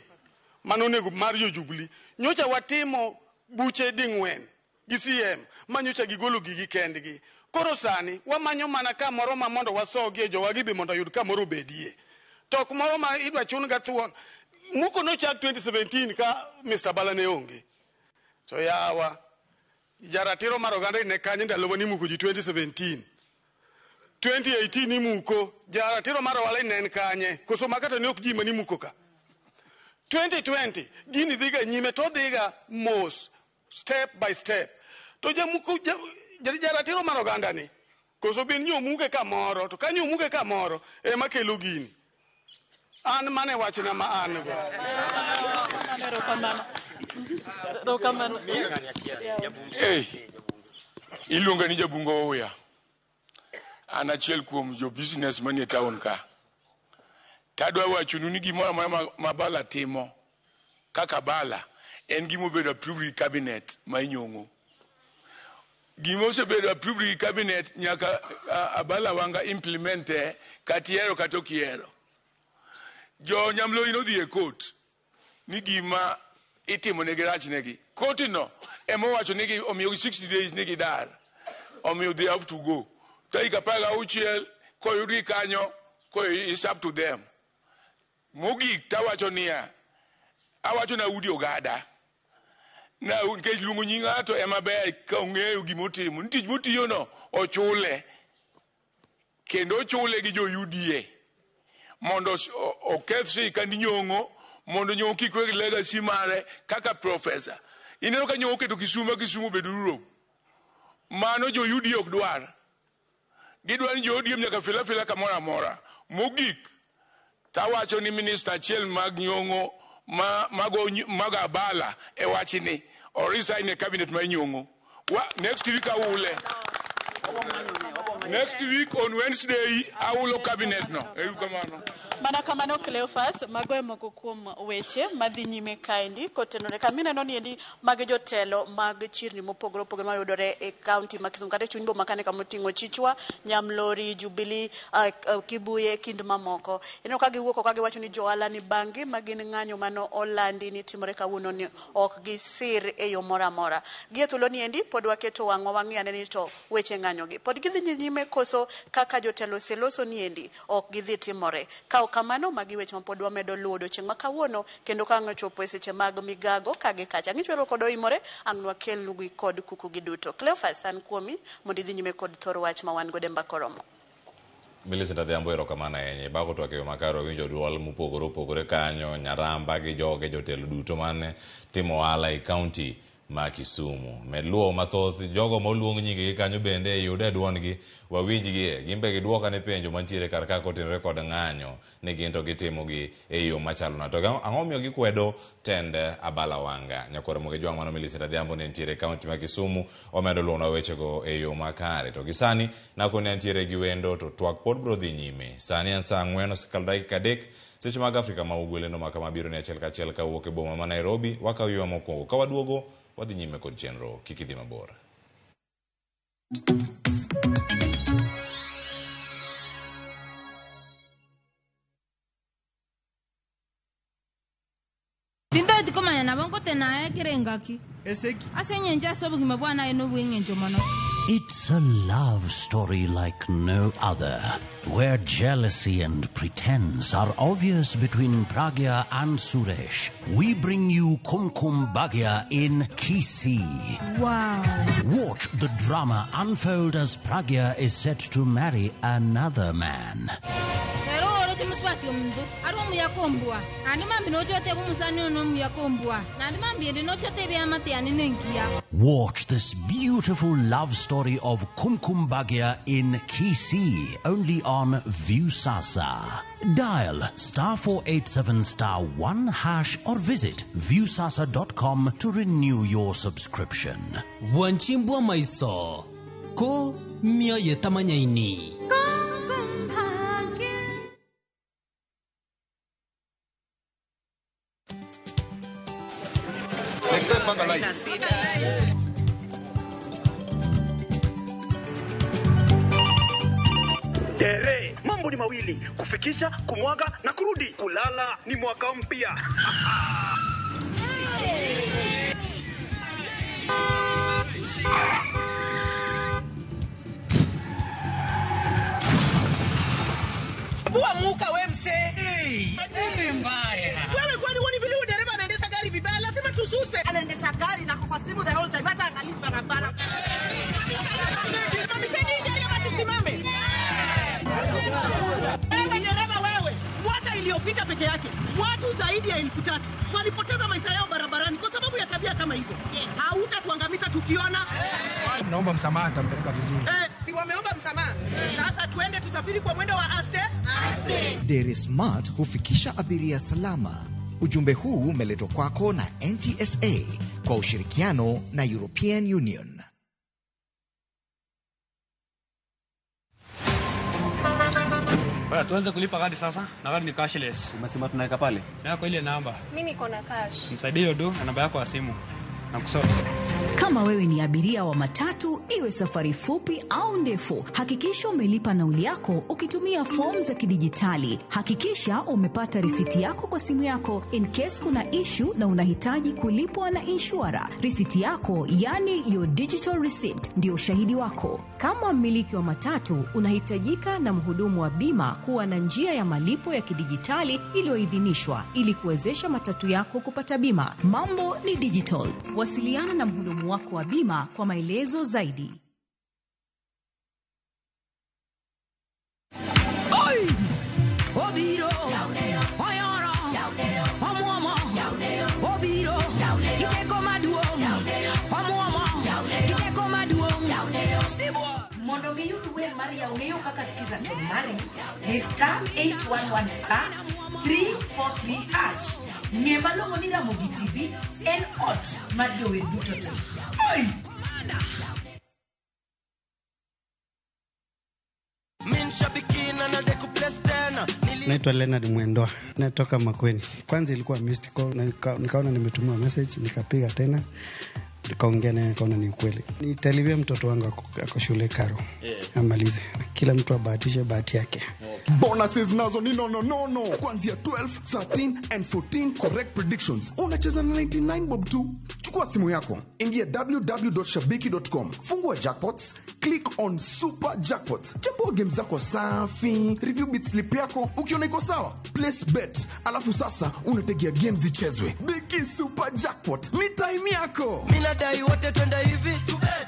mano onego mar jo Jubilee. Nyocha watimo buche ding'wen gi CM ma nyocha gigolo gigi kendgi. Koro sani wamanyo mana kamoro ma mondo wasogie jowagi be mondo oyud kamoro obedie. To ok moro ma idwa chun ga thuon. Muko nochak 2017 ka Mr. Bala ne onge. To yawa, jaratiro mar oganda ne kanyo ndalo mane imuko ji 2017. 2018 imuko, jaratiro mar ohala ne en kanye? Koso makata ne ok ji mane imuko ka. 2020 gini dhiga nyime to dhiga mos, step by step. To jamuko jaratiro mar oganda ni koso bin nyomuke kamoro, to ka nyomuke kamoro ema kelo gini. An mane wachna ma an go. Erokamano. Hey, iluonga ni Jabungo Ouya. An achiel kuom jo business manie town ka. Tadwa wachonu ni gimoro amora ma Bala timo kaka Bala en gima obedo approved gi cabinet ma inyong'o. Gima osebedo approved gi cabinet nyaka Abala Wanga implement kata ihero kata ok ihero. Jo Nyamlori nodhi e court ni gima itimo negi rach negi. Court no ema owacho ni omiyogi 60 days ni gidar. Omiyo they have to go. Tarik 16 koyudgi kanyo, is up to them. Mogik tawacho niya, awacho na Udi Ogada. Na nikech luongo nying ng'ato ema ber ka ong'eyo gimotimo. Ni tich motiyo no ochule. Kendo ochule gi jo UDA. Mondo oketh sirikand Nyong'o, mondo Nyong'o kik weg legacy mare kaka professor. Ineno ka Nyong'o oketo Kisumu, Kisumu obedo Europe. Mano jo UDA ok dwar. Gidwaro ni jo ODM nyaka fila fila kamoro amora. Mogik, tawacho ni minister achiel mag Nyong'o mag Abala e wachni o resign e cabinet mar Nyong'o. Next week aule. Next week on Wednesday aulo cabinet no. Erokamano. Mana kamano Cleophas, mago e moko kuom weche madhi nyime kaendi kotenore kama ineno ni endi mag jotelo mag chirni mopogore opogore mayudore e kaunti ma Kisumu kata e chuny boma kane kama oting'o Chichwa, Nyamlori, Jubilee, Kibuye kind mamoko. Ineno ka giwuok ka giwacho ni johala ni bangi ma gin ng'anyo mano olandi ni timore kawuono ni ok gisir e yo moro amora. Gi e thuolo ni endi pod waketo wang'wa wang'i ane ni to weche ng'anyo gi pod gidhi nyime koso kaka jotelo oseloso ni endi ok gidhi timore. Ka ok kamano, magi weche ma pod wamedo luwo odiochieng' ma kawuono kendo ka ang' ochopo e seche mag migago ka gi kacha. Ang'ichwero kod oimore, ang' nwakelnu kod kuku gi duto. Cleophas, an kuomi mondo idhi nyime kod thor wach ma wan godo e mbaka oromo. Millicent Adhiambo, erokamano ahinya. Bako twak e yo makare, wawinjo duol mopogore opogore kanyo, Nyaramba gi joge jotelo duto mane timo ohala e kaunti ma Kisumu. Med luwo mathoth jogo ma oluong nyingegi kanyo bende yude e duondgi, wawinjgie. Gin be giduok ane penjo mantiere kar ka kotenore kod ng'anyo ni gin to gitimogi e yo machalo nade. To ang'o momiyo gikwedo tend Abala Wanga? Nyakwar Ramogi Jwang' mano Millicent Adhiambo ne nitiere e kaunti ma Kisumu, omedo luwonwa wechego e yo makare. To gi sani nakoni antiere gi wendo to twak pod biro dhi nyime. Sani en saa 4 osekalo dakika 3 seche mag Afrika ma Ugwe. Lendo ma kama biro ni achiel kachiel kawuok e boma ma Nairobi. Wakawo yweyo mokwongo, ka waduogo wadhi nyime kod chenro. Kik idhi mabor. Tindoti komanya nabo ngotena ekere engaki. Ase eng'encho ase obogima bwane aye nobwa eng'encho mono. It's a love story like no other, where jealousy and pretense are obvious between Pragya and Suresh. We bring you Kumkum Bhagya in Kisii. Wow. Watch the drama unfold as Pragya is set to marry another man. Ero oro chimuswati omuntu ari omuya kombua nandi mambi nochote bumusani ono omuya kombua nandi mambi ende nochote ebiamate yane nenkiya. Watch this beautiful love story of Kumkum Bhagya in Kisii, only on Viusasa. Dial *487*1# or visit viusasa.com to renew your subscription. Wanchimbwa maiso ko mioyo tamanyaini. Tere, mambo ni mawili, kufikisha, kumwaga na kurudi. Kulala ni mwaka mpya. Bua muka we mse. Nini mbaya? Wewe kwani huoni vile dereva anaendesha gari vibaya? Lazima tususe. Anaendesha gari na kwa simu the whole time, hata angalii barabara. Simamisheni gari ama tusimame. Wewe dereva wewe, mwaka iliyopita peke yake watu zaidi ya 3,000 walipoteza maisha yao barabarani kwa sababu ya tabia kama hizo. Hautatuangamiza tukiona. Naomba msamaha, nitampeleka vizuri. Si wameomba msamaha. Sasa tuende tusafiri kwa mwendo wa aste. Dere Smart hufikisha abiria salama. Ujumbe huu umeletwa kwako na NTSA kwa ushirikiano na European Union. Bwana, tuanze kulipa gari sasa na gari ni cashless. Umesema tunaweka pale? Na kwa ile namba. Mimi niko na cash. Nisaidie hiyo do na namba yako ya simu. Na kusort. Kama wewe ni abiria wa matatu, iwe safari fupi au ndefu, hakikisha umelipa nauli yako ukitumia fomu za kidijitali. Hakikisha umepata risiti yako kwa simu yako in case kuna issue na unahitaji kulipwa na inshura. Risiti yako, yani your digital receipt, ndio ushahidi wako. Kama mmiliki wa matatu, unahitajika na mhudumu wa bima kuwa na njia ya malipo ya kidijitali iliyoidhinishwa ili kuwezesha matatu yako kupata bima. Mambo ni digital. Wasiliana na mhudumu wako wa bima kwa maelezo zaidi. Oi! Obiro! Oyoro! Omuomo! Obiro! Giteko maduong'! Omuomo! Giteko maduong'! Sibwa! Mondo miyud wer mar Yauneo kaka sikiza to mari ni *811 *343#. Ng'e malong'o ni Ramogi TV en ot mar jower duto te. Oi! Naitwa Leonard Mwendwa, natoka Makueni. Kwanza ilikuwa missed call, na nikaona nimetumiwa message, nikapiga tena, nikaongea naye, nikaona ni ukweli. Nitalipia mtoto wangu ako shule karo. Amalize. Kila mtu abahatishe bahati yake. Bonuses nazo ni no. Kuanzia 12, 13 and 14 correct predictions. Unacheza na 99 bob tu. Chukua simu yako, ingia www.shabiki.com, fungua jackpots, click on super jackpots. Chambua game zako safi, review bit slip yako, ukiona iko sawa, place bet. Alafu sasa unategea games zichezwe. Biki super jackpot, ni time yako. Mimi nadai wote twende hivi.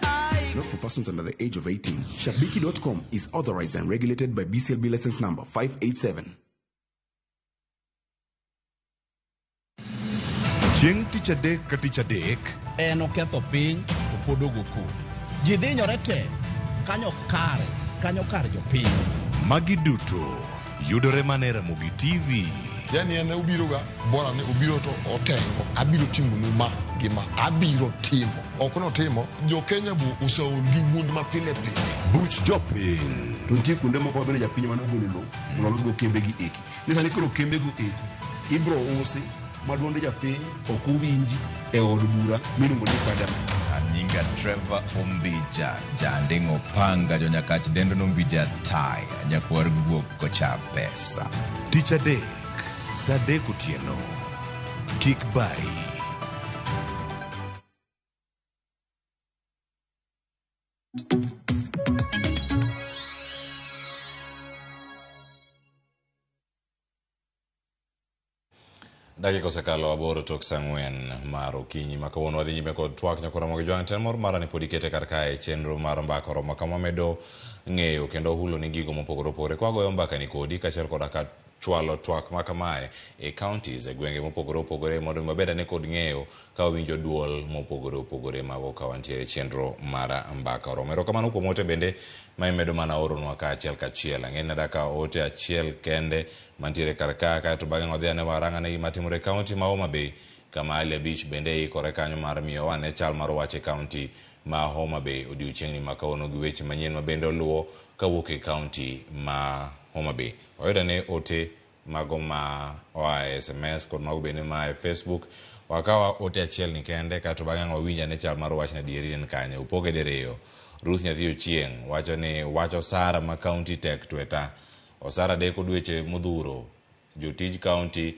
Ai, Not for persons under the age of 18. Shabiki.com is authorized and regulated by BCLB license number 587. Chieng' tich adek ka tich adek En oketho piny to pod ogo koko. Ji dhinyore te kanyo kare, kanyo kar jopiny. Magi duto yudore mana e Ramogi TV. Yani en obiroga bora ni obiro to otengo abiro timonu ma gi ma abiro timo ok notimo jo Kenya bu oseol gi wuond ma pile pile. Buch jopiny. To nitie kuonde moko ma bende japiny ema nogolo lowo mondo olosgo kembegi eki. Ni sani koro kembego eko ibro usi ma duond japiny ok owinji e od bura miluongo ni parliament. Anyinga Trevor Ombija, janding'o panga jonyakach dendo nombija taya, nyakwar guok kocha pesa. Tich adek, saa adek otieno. Kik bari. Dakika osekalo 8 tok saa 4 mar okinyi ma kawuono wadhi nyime kod twak nyakora mogi jwang' ten mor mara ni pod ikete kar kae chenro mar mbaka oromo kama wamedo ng'eyo kendo hulo ni gigo mopogore opogore kwa goyo mbaka ni kodi kaachiel koda ka chwalo twak ma kamae e counties e gwenge mopogore opogore mondo wabed ane kod ng'eyo ka wawinjo duol mopogore opogore mago ka wantiere e chenro mar mbaka oromo. Erokamano kuom ote bende ma imedo mana oronwa kaachiel kachiel. Ang'e ni adaka ote achiel kende mantiere kar ka kaeto bang'e wadhi ane warang ane gima timore e county ma Homa Bay kama Ali Abich bende ikore kanyo mar miyo wane chal mar wach e county ma Homa Bay odiochieng'ni ma kawuono gi weche manyien ma bende oluwo kawuok e county ma Homa Bay. Wayudo ane ote mago ma oa e SMS kod mago bende ma e Facebook. Wakawa ote achiel ni kende kaeto bang'e wawinj ane chal mar wach adieri en kanye. Upoge diriyo. Ruth Nyathi Ochieng' wacho ni wach osara ma county tek tweta. Osara deko dweche modhuro. Jotij county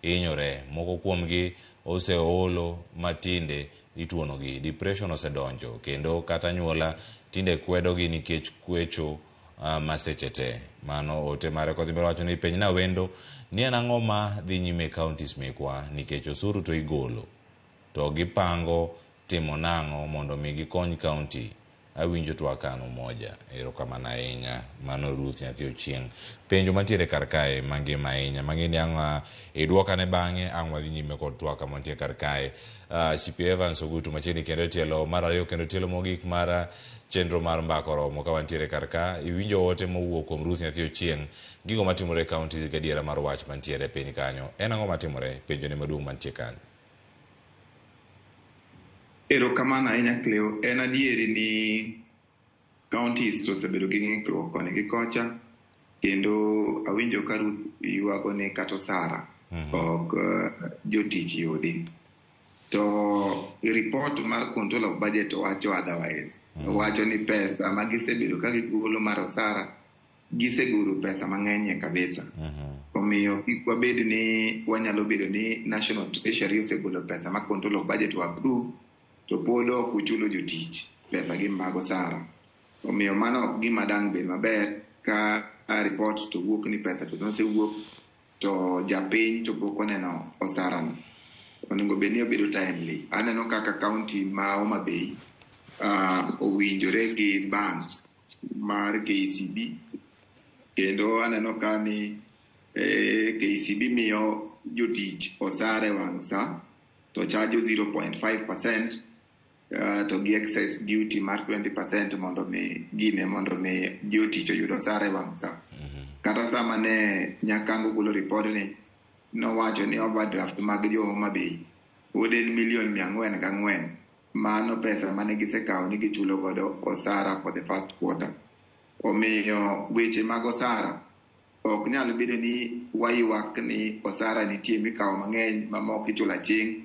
hinyore. Moko kuomgi oseolo matinde ituonogi. Depression osedonjo kendo kata anyuola tinde kwedogi nikech kwecho maseche te. Mano ote mare kodhi mbele wacho ni penj na wendo ni en ang'o ma dhi nyime e counties mekwa nikech osuru to igolo to gipango timo nang'o mondo mi gikony county. Awinjo twak an Umoja. Erokamano ahinya. Mano Ruth Nyathi Ochieng'. Penjo mantiere kar kae mangima ahinya. Mang'e ni ang' idwokane bang'e ang' wadhi nyime kod twak mantie kar kae. CP Evans Ogutu machiegni kendo e tielo mar ariyo kendo tielo mogik mar chenro mar mbaka oromo ka wantiere kar ka. Iwinjo ote mowuok kuom Ruth Nyathi Ochieng'. Gigo matimore e counties gadiera mar wach mantiere e piny kanyo. En ang'o matimore? Penjo ne maduong' mantie kanyo. Erokamano ahinya Cleo. En adieri ni counties to osebedo gi ng'ikruok koni gi kocha kendo awinjo ka Ruth ywago ni kata osara ok jotich yudi. To report mar control of budget wacho otherwise. Wacho ni pesa ma gisebedo ka gigolo mar osara gisegolo pesa mang'eny kabisa. Omiyo kik wabed ni wanyalo bedo ni National Treasury osegolo pesa ma control of budget wa approve to pod ok uchulo jotich pesa gi mag osara. Omiyo mano ok gima dang' bed maber ka report to wuok ni pesa to nosewuok to japiny to pok oneno osarano. Onego bed ni obedo timely. Aneno kaka county ma Homa Bay owinjore gi bank mar KCB kendo aneno ka ni KCB miyo jotich osara e wang' sa to chajo 0.5% to gi excise duty mar 20% mondo mi gine mondo mi jotich oyud osara e wang' sa. Kata sama ne Nyakango golo report ni nowacho ni overdraft mag jo Homa Bay pod en milion 404. Mano pesa mane gisekawo ni gichulo godo osara for the first quarter. Omiyo weche mag osara ok nyal bedo ni waywak ni osara nitie mikawo mang'eny mamoko ichulo aching'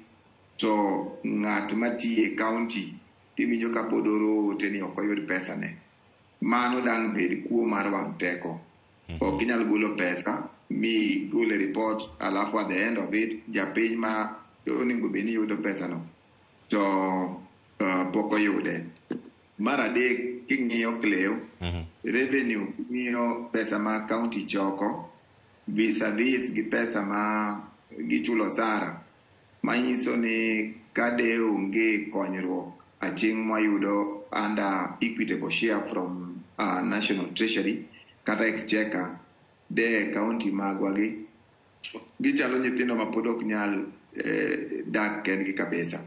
to ng'at matiyo e county tiwinjo ka pod oro ote ni ok oyud pesane. Mano dang' bed kuo mar wang' teko. Ok inyal golo pesa mi gol e report alafu at the end of it japiny ma onego bed ni yudo pesano to pok oyude. Mar adek king'iyo Cleo, revenue king'iyo pesa ma county choko vis-a-vis gi pesa ma gichulo osara manyiso ni ka de onge konyruok aching' mwayudo under equitable share from National Treasury kata Exchequer de county magwa gi gichalo nyithindo ma pod ok nyal dak kendgi kabisa.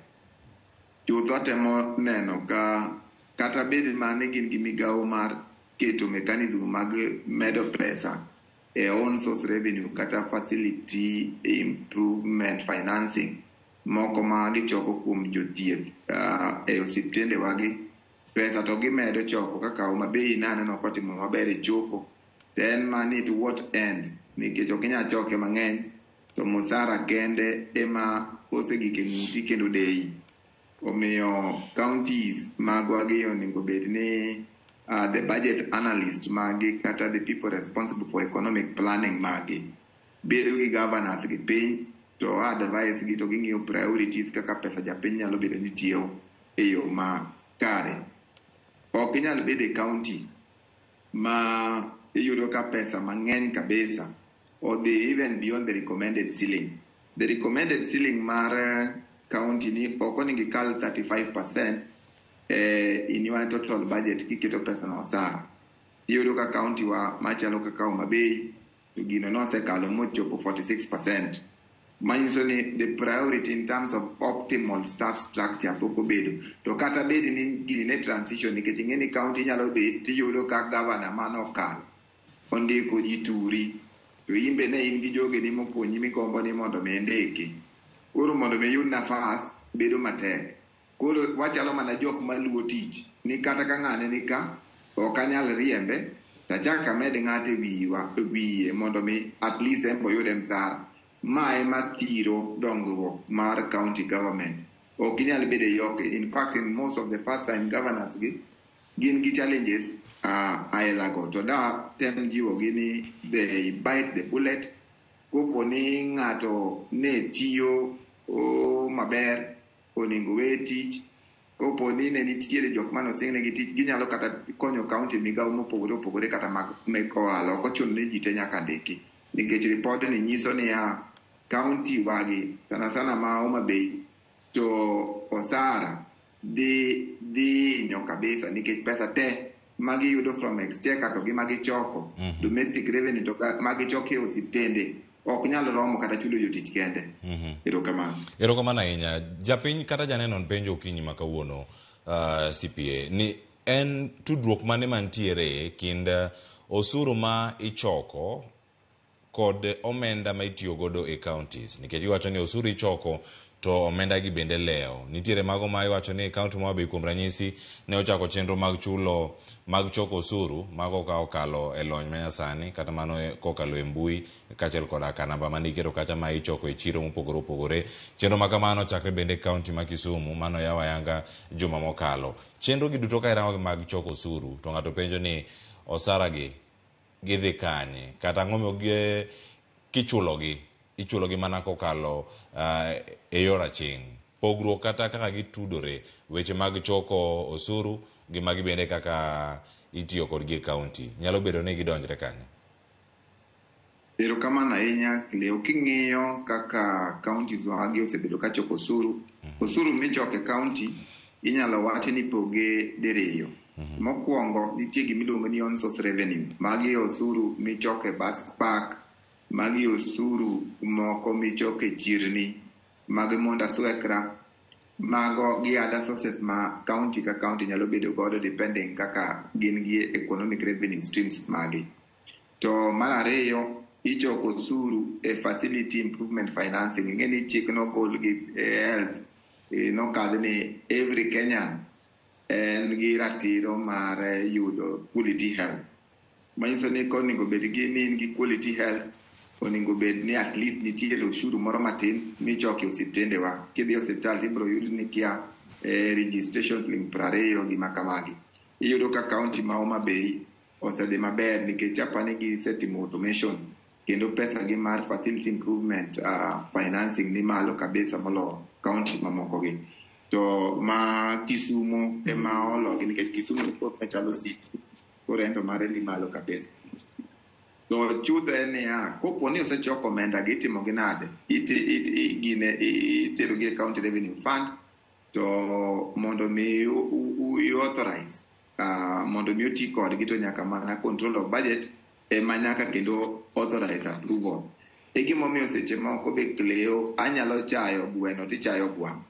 Chutho atemo neno ka kata bed mane gin gi migawo mar keto mechanism mag medo pesa e own source revenue kata facility improvement financing moko ma gichoko kuom jothieth e osiptende wagi pesa to gimedo choko kaka Homa Bay naneno kotimo maber e choko to en mani to what end nikech ok inyal choke mang'eny to musara kende ema osegik e ng'uti kendo deyi. Omiyo counties magwa gi onego bed ni the budget analyst magi kata the people responsible for economic planning magi bedo gi governors gi piny to advice gi to ging'iyo priorities kaka pesa japiny nyalo bedo ni tiyo e yo ma kare. Ok inyal bedo e county ma iyudo ka pesa mang'eny kabisa odhi even beyond the recommended ceiling. The recommended ceiling mar county ni ok onego ikal 35% in your total budget kiketo pesa no osara. Iyudo ka county wa machalo kaka Homa Bay to gino nosekalo mochopo 46%. Manyiso ni the priority in terms of optimal staff structure pok obedo. To kata bed ni gini ne transition nikech ing'e ni county inyalo dhi tiyudo ka governor manokalo ondiko ji turi to in be ne in gi jogeni mokonyi migombo ni mondo mi indiki. Koro mondo mi iyud nafas bedo matek. Koro wachalo mana jok maluwo tich ni kata ka ng'ane ni ka ok anyal riembe tachak amed ng'ato e wiye mondo mi at least en be oyude msara. Ma ema thiro dongruok mar county government. Ok inyal bedo e yok. In fact, in most of the first time governors gi gin gi challenges aila go. To da tem jiwo gi ni they bite the bullet. Kopo ni ng'ato ne tiyo maber onego we tich. Kopo ni ne nitiere jok mane osingnegi tich ginyalo kata konyo county migawo mopogore opogore kata mag mek ohala. Ok ochuno ni ji te nyaka ndiki. Nikech ripod ni nyiso niya county wagi sana sana ma Homa Bay to osara dhi hinyo kabisa nikech pesa te magiyudo from exchequer to gi magichoko domestic revenue to magichoko e osiptende ok nyal romo kata chulo jotich kende. Erokamano. Erokamano ahinya. Japiny kata janeno penjo okinyi ma kawuono CPA ni en tudruok mane mantiere kind osuru ma ichoko kod omenda ma itiyo godo e counties nikech iwacho ni osuru ichoko to omenda gi bende lewo. Nitiere mago ma iwacho ni county ma Homa Bay kuom ranyisi ne ochako chenro mag chulo mag choko osuru mago ka okalo e lony manyasani kata mano kokalo e mbui kaachiel koda ka namba mane iketo kacha ma ichoko e chiro mopogore opogore. Chenro ma kamano chakre bende e county ma Kisumu mano yaw ayanga juma mokalo. Chenro gi duto ka irango mag choko osuru to ng'ato penjo ni osara gi gidhi kanye kata ang'o kichulogi ichulogi mana kokalo e yor aching'. Pogruok kata kaka gitudore weche mag choko osuru gi magi bende kaka itiyo kodgi e county nyalo bedo ni gidonjre kanyo. Erokamano ahinya Cleo. King'iyo kaka counties wagi osebedo ka choko osuru, osuru michoko e county inyalo wach ni poge diriyo. Mokwongo nitie gimiluongo ni own source revenue. Magi osuru michoko e bus park, magi osuru moko michoko e chirni, mag Mwenda Swekra, mago gi other sources ma county ka county nyalo bedo godo depending kaka gin gi economic revenue streams magi. To mar ariyo, ichoko osuru e facility improvement financing. Ing'e ni chik nogol gi health nokadh ni every Kenyan en gi ratiro mar yudo quality health. Manyiso ni konego bed gi ni in gi quality health, onego bed ni at least nitiere osuru moro matin michoko e osiptende wa. Kidhi e osiptal tibiro yud ni kia registration siling 20 gima kamagi. Iyudo ka county ma Homa Bay osedhi maber nikech apani gisetimo automation kendo pesa gi mar facility improvement financing ni malo kabisa molo county mamoko gi. To ma Kisumo ema ologi nikech Kisumo koro chalo city koro en to mare ni malo kabisa. To chutho en niya, kopo ni osechok omenda gi itimo gi nade? Gine itero gi e county revenue fund To mondo mi u authorize mondo mi oti kodgi to nyaka mana control of budget ema nyaka kendo authorize approval. E gimomiyo seche moko be Cleo anyalo chayo gweno tichayo gwang'.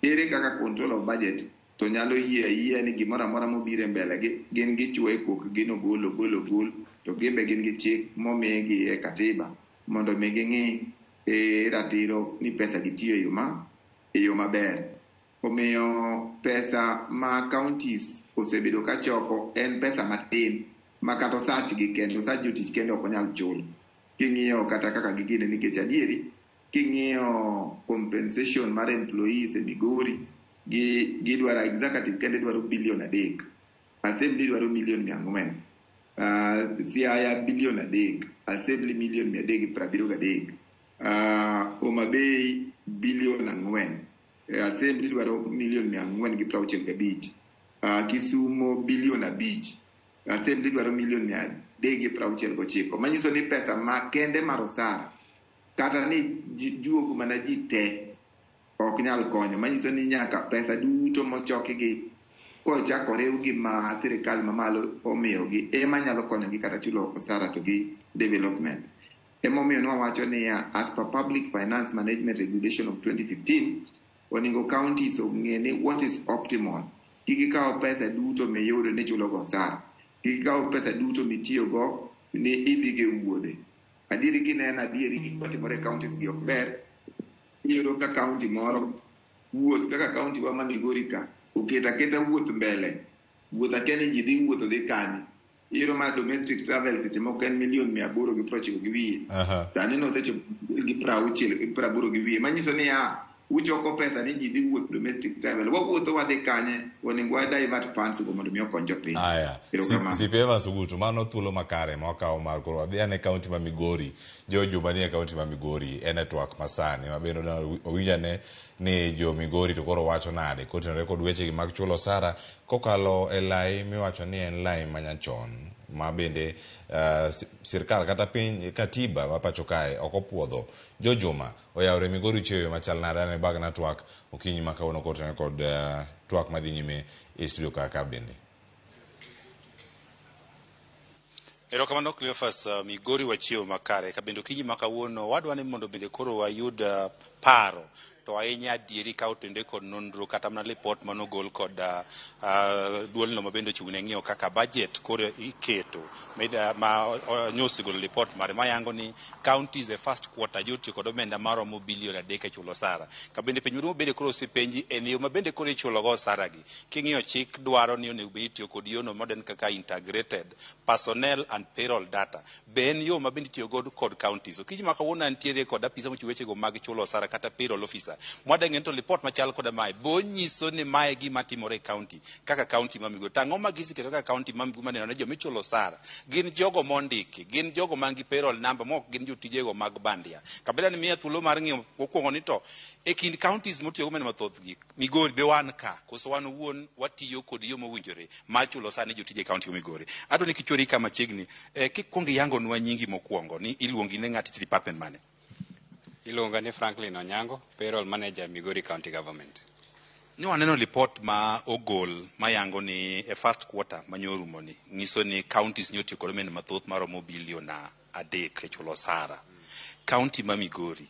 Ere kaka control of budget to nyalo yie ayie ni gimoro amora mobiro e mbele gi gin gichwo e kokgi no gol ogol ogol to gin be gin gi chik momigi e katiba mondo mi ging'i e ratiro ni pesa gi tiyo e yo maber. Omiyo pesa ma counties osebedo ka choko en pesa matin ma kata osachgi kendo osach jotich kende ok onyal chulo. King'iyo kata kaka gigine nikech adieri king'iyo compensation mar employees e Migori gi gidwaro executive kende dwaro bilion 3, assembly dwaro milion 400, Siaya bilion 3, assembly milion 373, Homa Bay bilion 4, assembly dwaro milion 465, Kisumo bilion 5, assembly dwaro milion 369. Manyiso ni pesa ma kende mar osara kata ni juogo mana ji te ok nyal konyo. Manyiso ni nyaka pesa duto mochoki gi kochako riw gi ma sirikal mamalo omiyogi ema nyalo konyogi kata chulo osara to gi development. Emomiyo nwawacho niya, as per Public Finance Management Regulation of 2015, onego counties ong'e ni what is optimal. Kik ikaw pesa duto miyudo ni chulogo osara. Kik ikaw pesa duto mitiyogo ni idhigo e wuodhe. Adieri kineno adieri gik matimore e counties gi ok ber. Iyudo ka county moro wuoth kaka county wa ma Migori ka oketo aketa wuoth mbele. Wuoth akia ni ji dhi wuotho dhi kanye. Iyudo mana domestic travel seche moko en milion 890 gi wiye. Sani nosechopo gi 60 80 gi wiye. Manyiso niya uchoko pesa ni ji dhi wuoth domestic travel. Wawuotho wadhi kanye onego wa divert funds go mondo mi okony jopiny. Aya, Erokamano. CPA Sugutu, mano thuolo makare ma wakawo mar koro wadhi ane kaunti ma Migori. Jo joma nie kaunti ma Migori e network masani ma bende owinj ane ni jo Migori to koro wacho nade kotenore kod wechegi mag chulo osara kokalo e lai miwacho ni en lai manyachon ma bende sirkal kata piny katiba ma pacho kae ok opuodho. Jo Juma oyawore Migori chieyo machal nade ane bag network okinyi ma kawuono kotenore kod twak madhi nyime e studio kaka bende. Erokamano Cleophas, Migori wachiewo makare ka bende okinyi ma kawuono wadwa ni mondo bende koro wayud paro to ahinya adieri ka otende kod nonro kata mana lipot manogol kod duolno ma bende ochung' ne ng'iyo kaka budget koro iketo ma nyosegolo lipot mare mayango ni counties e first quarter jotiyo kod omenda maromo bilion 3 e chulo osara. Ka bende penjo maduong' bende koro osepenji en yo ma bende koro ichulo go osara gi. King'iyo chik dwaro ni onego bed itiyo kod yono modern kaka integrated personnel and payroll data. Be en yo ma bende itiyo godo kod counties. Okinyi ma kawuono antiere kod apisa mochiwo wechego mag chulo osara kata payroll officer. Mwadeng'e to lipot machal koda mae bo nyiso ni mae gima timore e county kaka county ma Migori. To ang'o ma giseketo kaka county ma Migori maneno ni jomichulo osara gin jogo mondiki, gin jogo man gi payroll number mok gin jotijego mag bandia. Kabila ni miya thuolo mar ng'iyo mokwongo ni to e kind counties motiyo go omenda mathoth gi Migori be wan ka koso wan owuon watiyo kod yo mowinjore mar chulo osara ne jotije e county ma Migori. Adwa ni kichwori ka machiegni kikwongo iyangonwa nyingi mokwongo ni iluongi ne ng'at department mane. Iluonga ni Franklin Onyango, payroll manager, Migori County Government. Ni waneno lipot ma ogol mayango ni e first quarter manyorumo ni nyiso ni counties nyotiyo kod omenda mathoth maromo bilion 3 e chulo osara. County ma Migori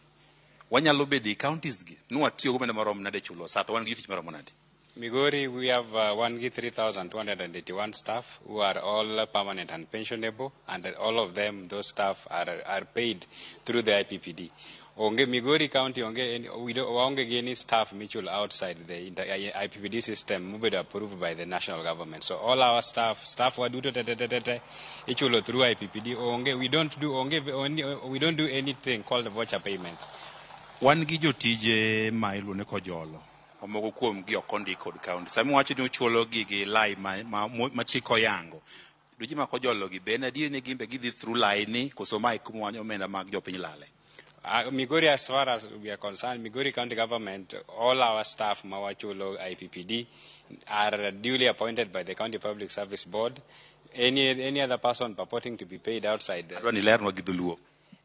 wanyalo bedo e counties gi ni watiyo go omenda maromo nade e chulo osara to wan gi jotich maromo nade. Migori, we have 1 3,281 staff who are all permanent and pensionable, and all of them, those staff are paid through the IPPD. Onge Migori County, onge any, we don't, waonge gi any staff michulo outside the IPPD system mobedo approved by the national government. So all our staff waduto te te te te te, ichulo through IPPD. Onge, we don't do, onge, only, we don't do anything called voucher payment. Wan gi jotije ma iluongo ni kojolo moko kuom gi ok ondik kod county. Sama wacho ni uchulo gi gi lai ma chik oyango. Jotije ma kojolo gi be en adier ni gin be gidhi through lai ni koso mae kuma omenda mag jopiny lale. Migori, as far as we are concerned, Migori County Government, all our staff, Mawachulo, IPPD, are duly appointed by the County Public Service Board. Any other person purporting to be paid outside. Adwa ni lernwa gi dholuo.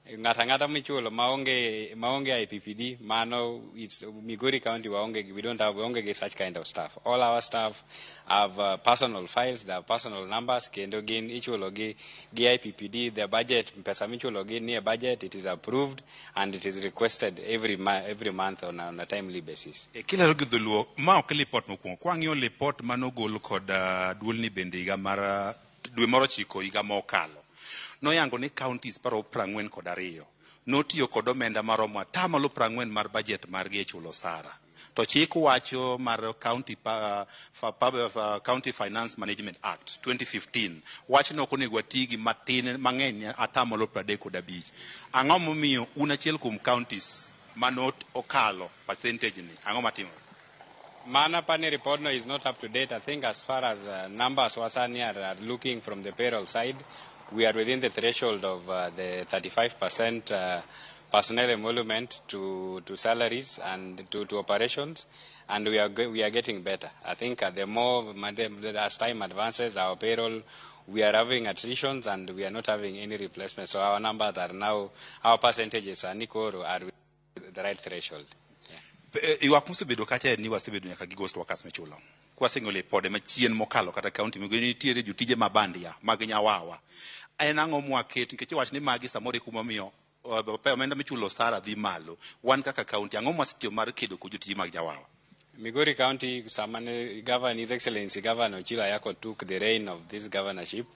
Ng'ato ang'ata michulo maonge IPPD, mano it's Migori County waonge, we don't have, waonge gi such kind of staff. All our staff have personal files, they have personal numbers, kendo gin ichulo gi IPPD. The budget, pesa michulo gi nie budget, it is approved and it is requested every month on a timely basis. E, kilero gi dholuo ma ok lipot mokwongo kwang'iyo lipot manogol kod duolni bende higa mar dwe mar 9 higa mokalo noyango ni counties paro 42 notiyo kod omenda maromo 40% mar budget margi e chulo osara. To chik wacho mar County Finance Management Act 2015 wacho ni ok onego wati gi matin mang'eny 35%. Ang'o momiyo un achiel kuom counties mano okalo percentage ni? Ang'o matimore? Mana pani report no is not up to date. I think as far as numbers wasani are looking from the payroll side, we are within the threshold of the 35% personnel emolument to salaries and to operations, and we are getting better. I think the more as time advances, our payroll, we are having attritions and we are not having any replacement. So our numbers are now, our percentages are nikoro are with the right threshold. Ywak mosebedo kacha en ni wasebedo nyaka gi ghost workers michulo. Kwaseng'iyo lipode machien mokalo kata county Migori nitiere jotije ma bandia mag nyawawa. En ang'o mwaketo nikech iwacho ni magi samoro e kuma omiyo omenda michulo osara dhi malo. Wan kaka county ang'o mwasetiyo mar kedo kod jotije mag nyawawa? Migori County, Samane Governor, His Excellency Governor Ochilo Ayacko took the reign of this governorship.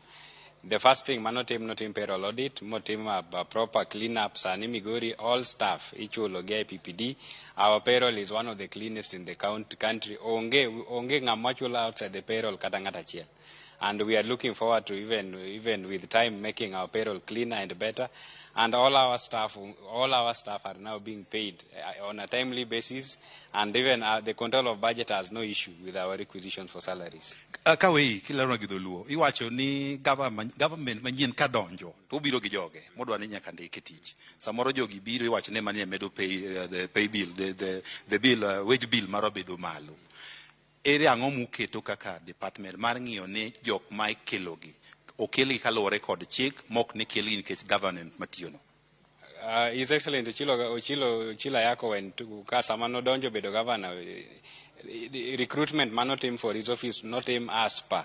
The first thing manotim, notim payroll audit, motim a proper clean up. Sani Migori, all staff ichulo gi IPPD. Our payroll is one of the cleanest in the country. Onge ng'ama chulo outside the payroll kata ng'at achiel. And we are looking forward to even with time making our payroll cleaner and better. And all our staff are now being paid on a timely basis, and even the control of budget has no issue with our requisitions for salaries. Kawei kilero gi dholuo iwacho ni government manyien kadonjo to obiro gi joge modwa ni nyaka ndike tich. Samoro jogi biro iwacho ni manie medo pay, the pay bill, the bill, wage bill marwa bedo malo. Ere ang'o muketo kaka department mar ng'iyo ni jok ma ikelogi okelgi kaluwore kod chik mok ni kelgi nikech government matiyono? His Excellency Ochilo Ayacko when ka sama nodonjo bedo governor, recruitment manotim for his office notim as per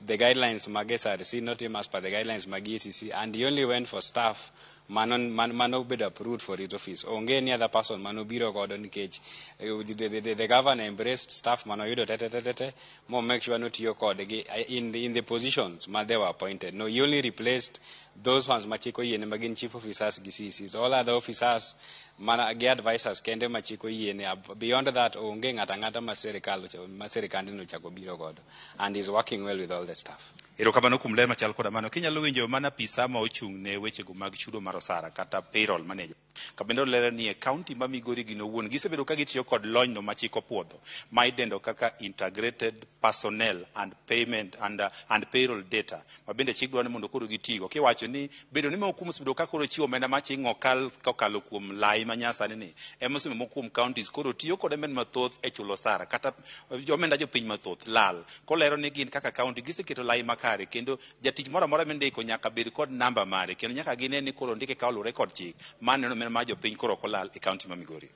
the guidelines mag SRC, notim as per the guidelines mag EACC, and he only went for staff mano bedo approved for his office. Onge any other person manobiro godo nikech the governor embraced staff manoyudo te te te te te mo make sure notiyo kodgi in the positions ma they were appointed. No, he only replaced those ones ma chik oyiene ma gin chief officers gi CECs. All other officers mana gi advisors kende ma chik oyiene. Beyond that, onge ng'ato ang'ata ma sirikandno ochako biro godo, and is working well with all the staff. Erokamano kuom ler machal koda mano. Kinyalo winjo mana apisa ma ochung' ne wechego mag chudo mar osara kata payroll manager. Kabende olero ni e county ma Migori gino owuon gisebedo ka gitiyo kod lonyno ma chik opuodho ma idendo kaka integrated personnel and payment and payroll data ma bende chik dwaro ni mondo koro gitigo. Kiwacho ni bedo ni moko kuom osebedo ka koro chiwo omenda ma ching okal kokalo kuom lai ma nyasani ni ema osemiyo moko kuom counties koro tiyo kod omenda mathoth e chulo osara kata omenda jopiny mathoth lal. Kolero ni gin kaka county giseketo lai makare kendo jatich moro amora mindiko nyaka bed kod namba mare kendo nyaka gine ni koro ondike ka oluwore kod chik mano omenda mar jopiny koro ok olal e county ma Migori.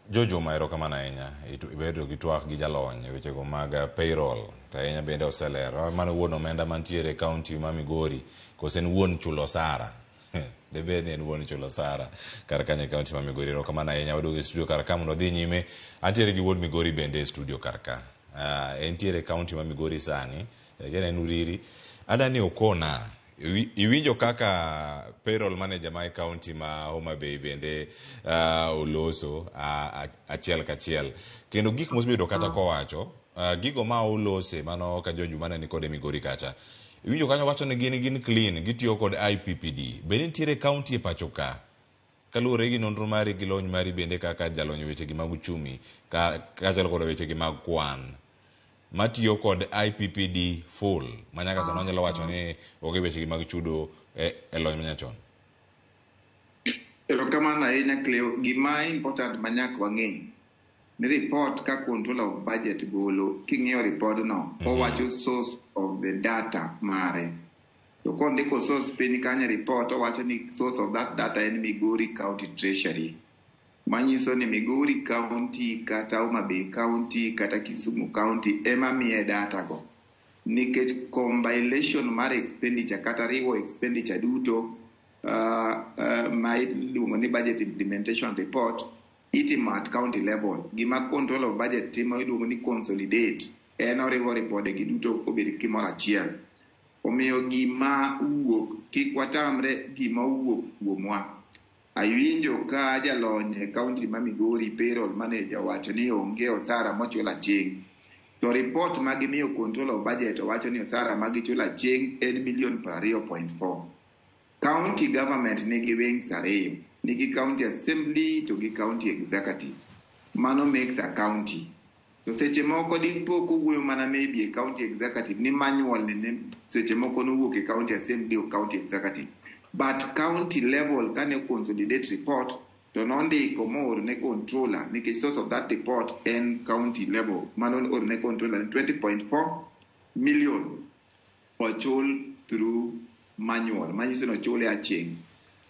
Jojuma, erokamano ahinya. Ibedo gi twak gi jalony e wechego mag payroll to ahinya bende oselero mano wuon omenda mantiere e county ma Migori kose en wuon chulo osara. Debed ni en wuon chulo osara kar kanyo e county ma Migori. Erokamano ahinya. Waduogo e studio kar ka mondo wadhi nyime. Antiere gi wuod Migori bende e studio kar ka. Entiere e county ma Migori sani. Kendo en Uriri. Adani okona iwinjo kaka payroll manager ma e county ma Homa Bay bende oloso achiel kachiel kendo gik mosebedo kata kowacho gigo ma olose mano ka John Juma ne ni kode Migori kacha iwinjo kanyo wacho ni gin clean gitiyo kod IPPD. Bende nitiere county e pacho ka kaluwore gi nonro mari gi lony mari bende kaka jalony e wechegi mag uchumi kaachiel kod wechegi mag kwan matiyo kod IPPD full ma nyaka sani wanyalo wacho ni onge wechegi mag chudo e lony manyachon. Erokamano ahinya, Cleo. Gima important ma nyaka wang'e ni report ka controller of budget golo, king'iyo report no, owacho source of the data mare. To kondiko source piny kanyo e report, owacho ni source of that data en Migori County Treasury. Manyiso ni Migori County kata Homa Bay County kata Kisumu County ema miye data go. Nikech compilation mar expenditure kata riwo expenditure duto ma iluongo ni budget implementation report itimo at county level. Gima control of budget timo iluongo ni consolidate. En oriwo ripode gi duto obed gimoro achiel. Omiyo gima wuok, kik watamre gima owuok kuomwa. Awinjo ka jalony e county ma Migori payroll manager owacho ni onge osara mochul aching'. To report ma gimiyo control of budget owacho ni osara ma gichulo aching' en milion 20.4. County government nigi wings ariyo. Nigi county assembly to gi county executive. Mano makes a county. To seche moko dipo kowuoyo mana maybe e county executive ni manual ni seche moko nowuok e county assembly o county executive. But county level kane consolidate report to nondiko mooro ne controller nikech source of that report en county level mano oro ne controller ni 20.4 million ochul through manual manyiso ni ochule aching'.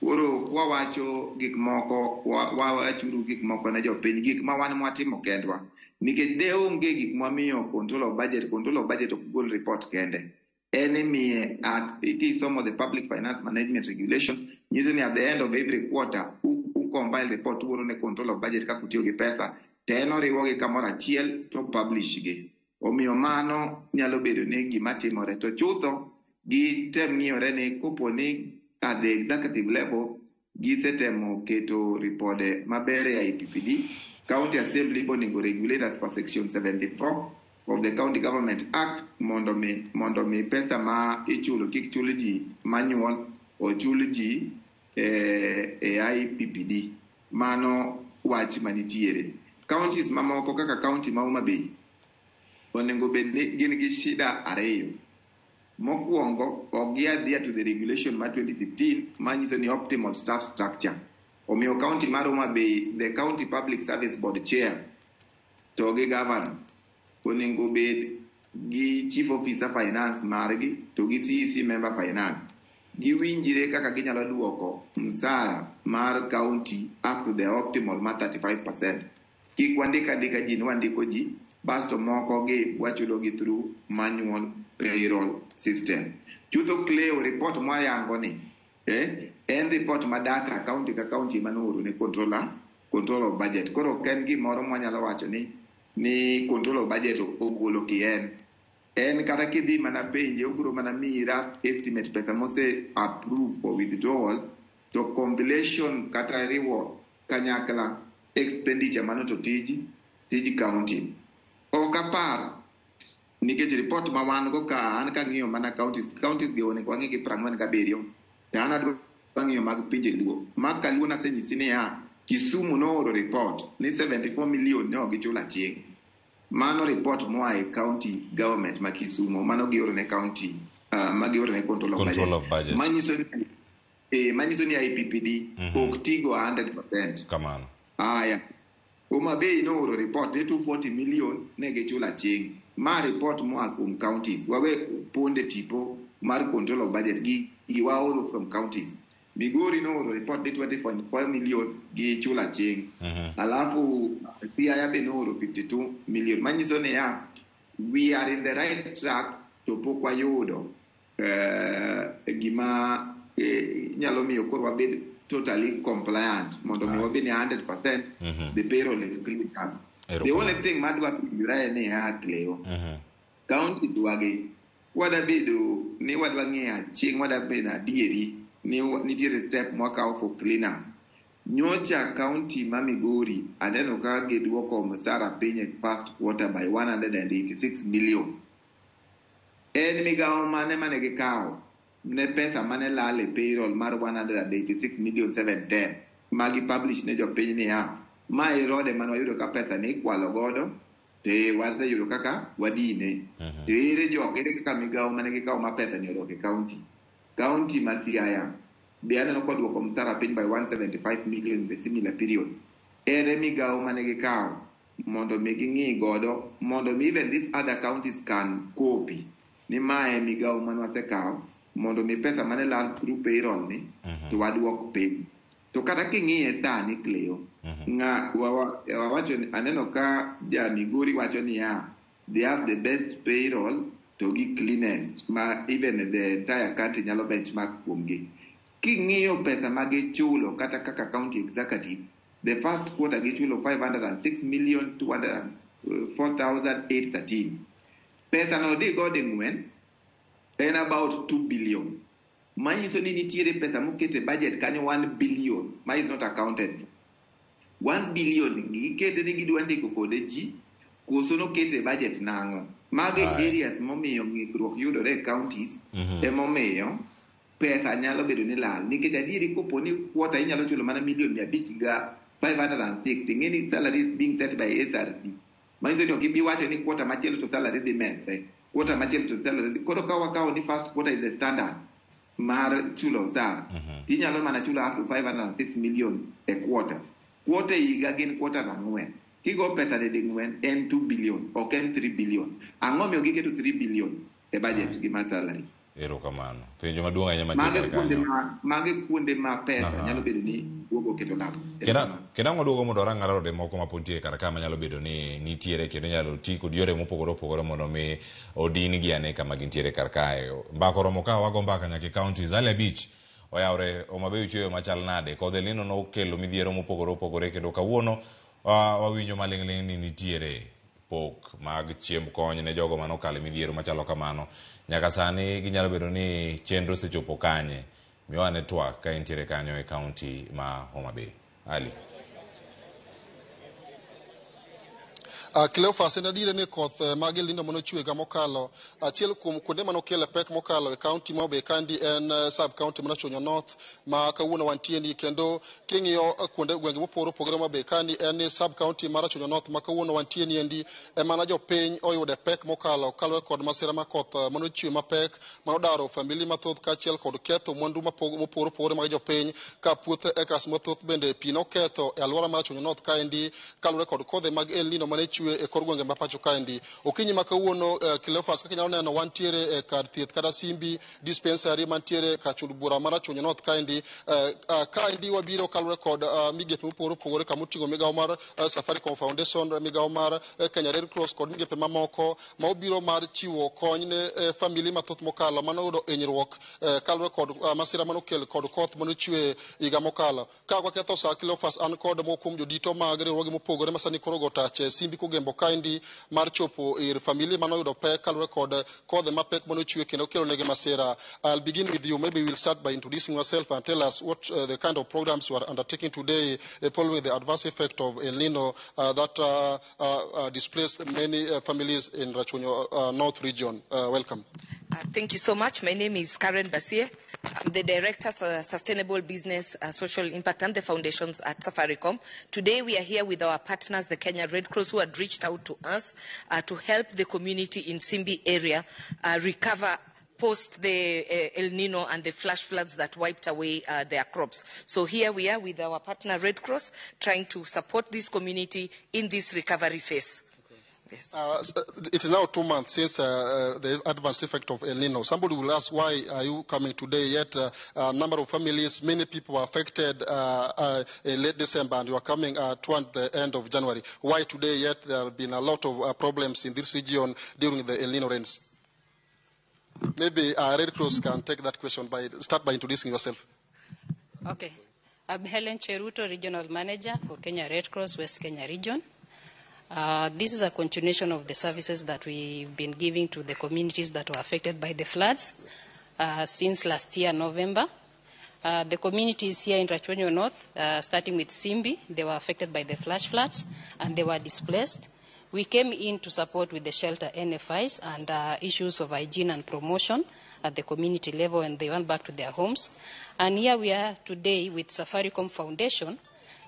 Koro kwawacho gik moko wawachuru gik moko ne jopiny gik ma wan mwatimo kendwa nikech de onge gik mwamiyo control of budget. Control of budget ok gol report kende, en imiye at kisomo the public finance management regulations nyiso ni at the end of every quarter u compile report uoro ne control of budget kaka utiyo gi pesa to en oriwogi kamoro achiel to publish gi. Omiyo mano nyalo bedo ni gima timore to chutho gitem ng'iyore ni kopo ni at the executive level gisetemo keto ripode maber e IPPD. County Assembly onego regulate as per section 74 of the County Government Act mondo mi pesa ma ichulo kik chul ji manual, ochul ji e IPPD. Mano wach manitiere. Counties mamoko kaka county ma Homa Bay onego bed ni gin gi shida ariyo. Mokwongo, ok gi adhere to the regulation mar 2015 manyiso ni optimal staff structure. Omiyo county mar Homa Bay, the County Public Service Board chair to gi governor onego bed gi chief officer finance margi to gi CEC member finance. Giwinjre kaka ginyalo duoko msara mar county up to the optimal mar 35%. Kik wandik andika ji ni wandiko ji basto moko gi wachulo gi through manual payroll system. Chutho Cleo, report mwayango ni en report ma data county ka county manooro ne controller control of budget. Koro ok en gimoro mwanyalo wacho ni control of budget ogolo kien. En kata kidhi mana penje obiro mana miyi rough estimate pesa mose approve for withdrawal to compilation kata riwo kanyakla expenditure mano to tij county. Ok apar nikech report ma wan go ka an kang'iyo mana counties gi onego wang'i gi 47 to an adwa ng'iyo mag pinje luo. Mag kaluo nasenyisi niya Kisumu nooro report ni 74 million ne ok gichulo aching'. Mano report moa e county government ma Kisumu mano gioro ne county ma gioro ne control of Control budget. of budget. Manyiso ni IPPD ok tigo 100%. Kamano. Aya. Homa Bay nooro report ni 240 million ne gichulo aching'. Ma report moa kuom counties. Wawe ponde tipo mar control of budget gi waoro from counties. Migori nooro report ni 20.5 million gichulo aching'. Alafu Siaya be nooro 52 million. Manyiso niya we are in the right track to pok wayudo gima nyalo miyo koro wabed totally compliant mondo mi wabed ni 100% the payroll is clean up. The only thing madwa penjora en niya Cleo, counties wagi wada bedo ni wadwa ng'iyo aching' wada bedo adieri ni nitiere step mwakawo for clean up. Nyocha county ma Migori aneno ka giduoko msara piny e first quarter by 186 million. En migawo mane mane gikawo ne pesa mane lal e payroll mar 186 million 710 magi publish ne jopiny niya ma e rode mane wayudo ka pesa ni ikwalo godo to waseyudo kaka wadine. To ere jok ere kaka migawo mane gikawo ma pesa ni odok e county. County ma Siaya be aneno koduoko msara piny by 175 million in the similar period. Ere migawo mane gikawo mondo mi ging'i godo mondo mi even these other counties can copy ni mae migawo mane wasekawo mondo mi pesa mane lal through payroll ni to waduok piny. To kata king'iye sani Cleo, ng'a wawacho aneno ka ja Migori wacho niya they have the best payroll to gi cleanest ma even the entire country nyalo benchmark kuomgi. King'iyo pesa ma gichulo kata kaka county executive, the first quarter gichulo 506,204,813. Pesa no dhi godo ng'wen en about 2 billion. Manyiso ni nitiere pesa moket e budget kanyo 1 billion ma is not accounted for. 1 billion gikete ni gidwa ndiko kode ji koso nokete e budget nang'o. Mage areas momiyo ng'ikruok yudore e counties emomiyo pesa nyalo bedo ni lal. Nikech adieri kopo ni quarter inyalo chulo mana million 500 506 ting'e ni salary is being set by SRC. Manyiso ni ok ibi wacho ni quarter machielo to salary dhi medre. Quarter machielo to salary dhi. Koro ka wakawo ni first quarter is the standard mar chulo osara, tinyalo mana chulo up to 506 million e quarter. Quarter higa gin quarters ang'wen. Kigo pesa ni ding'wen en 2 billion, ok en 3 billion. Ang'o miyo giketo 3 billion e budget gi mar salary? Erokamano. Penjo maduong' ahinya mantie Mage kar kuonde kanyo. ma mage kuonde ma pesa nyalo bedo ni duogo keto lal. Kendo ang' waduogo mondo warang alode moko ma pod nitie kar ka manyalo bedo ni nitiere kendo inyalo ti kod yore mopogore opogore mondo mi odin gi ane kama gintiere kar kae. Mbaka oromo ka wago mbaka nyaka e counties. Ali abich oyawre Homa Bay ochweyo machal nade. Kodh El Nino nokelo midhiero mopogore opogore kendo kawuono wawinjo maling'ling' ni nitiere pok mag chiemb kony ne jogo manokalo e midhiero machalo kamano. Nyaka sani ginyalo bedo ni chenro osechopo kanye. Miwa ane twak ka intiere kanyo e county ma Homa Bay. Ali. Cleophas, en adier ni koth mag El Nino manochwe higa mokalo, achiel kuom kuonde manokelo pek mokalo e kaunti ma Homa Bay kandi en sub county mar Rachuonyo North ma kawuono wantie ni, kendo king'iyo kuonde gwenge mopogore opogore ma Homa Bay kandi en ni sub county mar Rachuonyo North ma kawuono wantie ni endi emana jopiny oyude pek mokalo kaluwore kod masira ma koth manochwe mapek manodaro famili mathoth kaachiel kod ketho mwandu mopogore opogore mag jopiny ka puothe acres mathoth bende pi noketho e alwora mar Rachuonyo North kaendi kaluwore kod kodhe mag El Nino mane chwe e kor gwenge ma pacho kaendi. Okinyi ma kawuono, Cleophas, kaka inyalo neno wantiere e kar thieth kata Simbi dispensary mantiere kar chund bura mar Rachuonyo North kaendi. Kaendi wabiro kaluwore kod migepe mopogore opogore kamoting'o migawo mar Safaricom Foundation, migawo mar Kenya Red Cross kod migepe mamoko ma obiro mar chiwo kony ne famili mathoth mokalo manoyudo hinyruok kaluwore kod masira manokel kod koth manochwe higa mokalo. Ka ok waketho sa, Cleophas, an kod moko kuom jodito mag riwruoge mopogore ma sani koro ogo tach e Simbi Kogembo kaendi mar chopo ir famili manoyudo pek kaluwore kod kodhe mapek manochwe kendo kelo negi masira. I'll begin with you. Maybe we'll start by introducing yourself and tell us what the kind of programs you are undertaking today following the adverse effect of El Nino that displaced many families in Rachuonyo North region. Welcome. Thank you so much. My name is Karen Basie. I'm the Director of Sustainable Business, Social Impact and the Foundations at Safaricom. Today we are here with our partners, the Kenya Red Cross, who had reached out to us to help the community in Simbi area recover post the El Nino and the flash floods that wiped away their crops. So here we are with our partner Red Cross, trying to support this community in this recovery phase. Yes. It is now 2 months since the adverse effect of El Nino. Somebody will ask, why are you coming today? Yet a number of families, many people were affected in late December, and you are coming toward the end of January. Why today? Yet there have been a lot of problems in this region during the El Nino rains. Maybe Red Cross can take that question. By start by introducing yourself. Okay. I'm Helen Cheruto, Regional Manager for Kenya Red Cross, West Kenya Region. This is a continuation of the services that we've been giving to the communities that were affected by the floods since last year, November. The communities here in Rachuonyo North, starting with Simbi, they were affected by the flash floods and they were displaced. We came in to support with the shelter NFIs and issues of hygiene and promotion at the community level, and they went back to their homes. And here we are today with Safaricom Foundation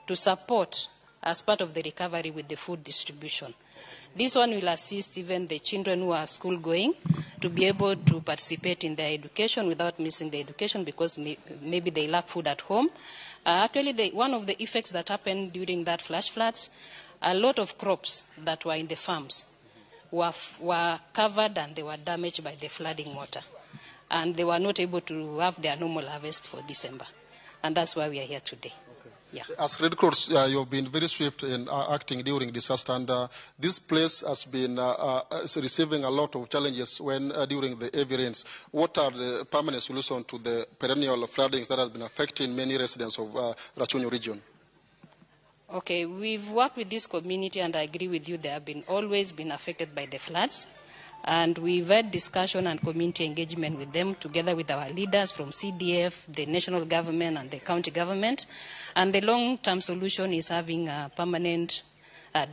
to support as part of the recovery with the food distribution. This one will assist even the children who are school going to be able to participate in their education without missing the education because maybe they lack food at home. Actually, one of the effects that happened during that flash floods, a lot of crops that were in the farms were covered and they were damaged by the flooding water. And they were not able to have their normal harvest for December. And that's why we are here today. Okay. Yeah. As Red Cross, you've been very swift in acting during disaster, and this place has been receiving a lot of challenges when during the heavy rains. What are the permanent solutions to the perennial floodings that have been affecting many residents of Rachuonyo region? Okay, we've worked with this community, and I agree with you, they have been always been affected by the floods. And we've had discussion and community engagement with them, together with our leaders from CDF, the national government, and the county government. And the long-term solution is having permanent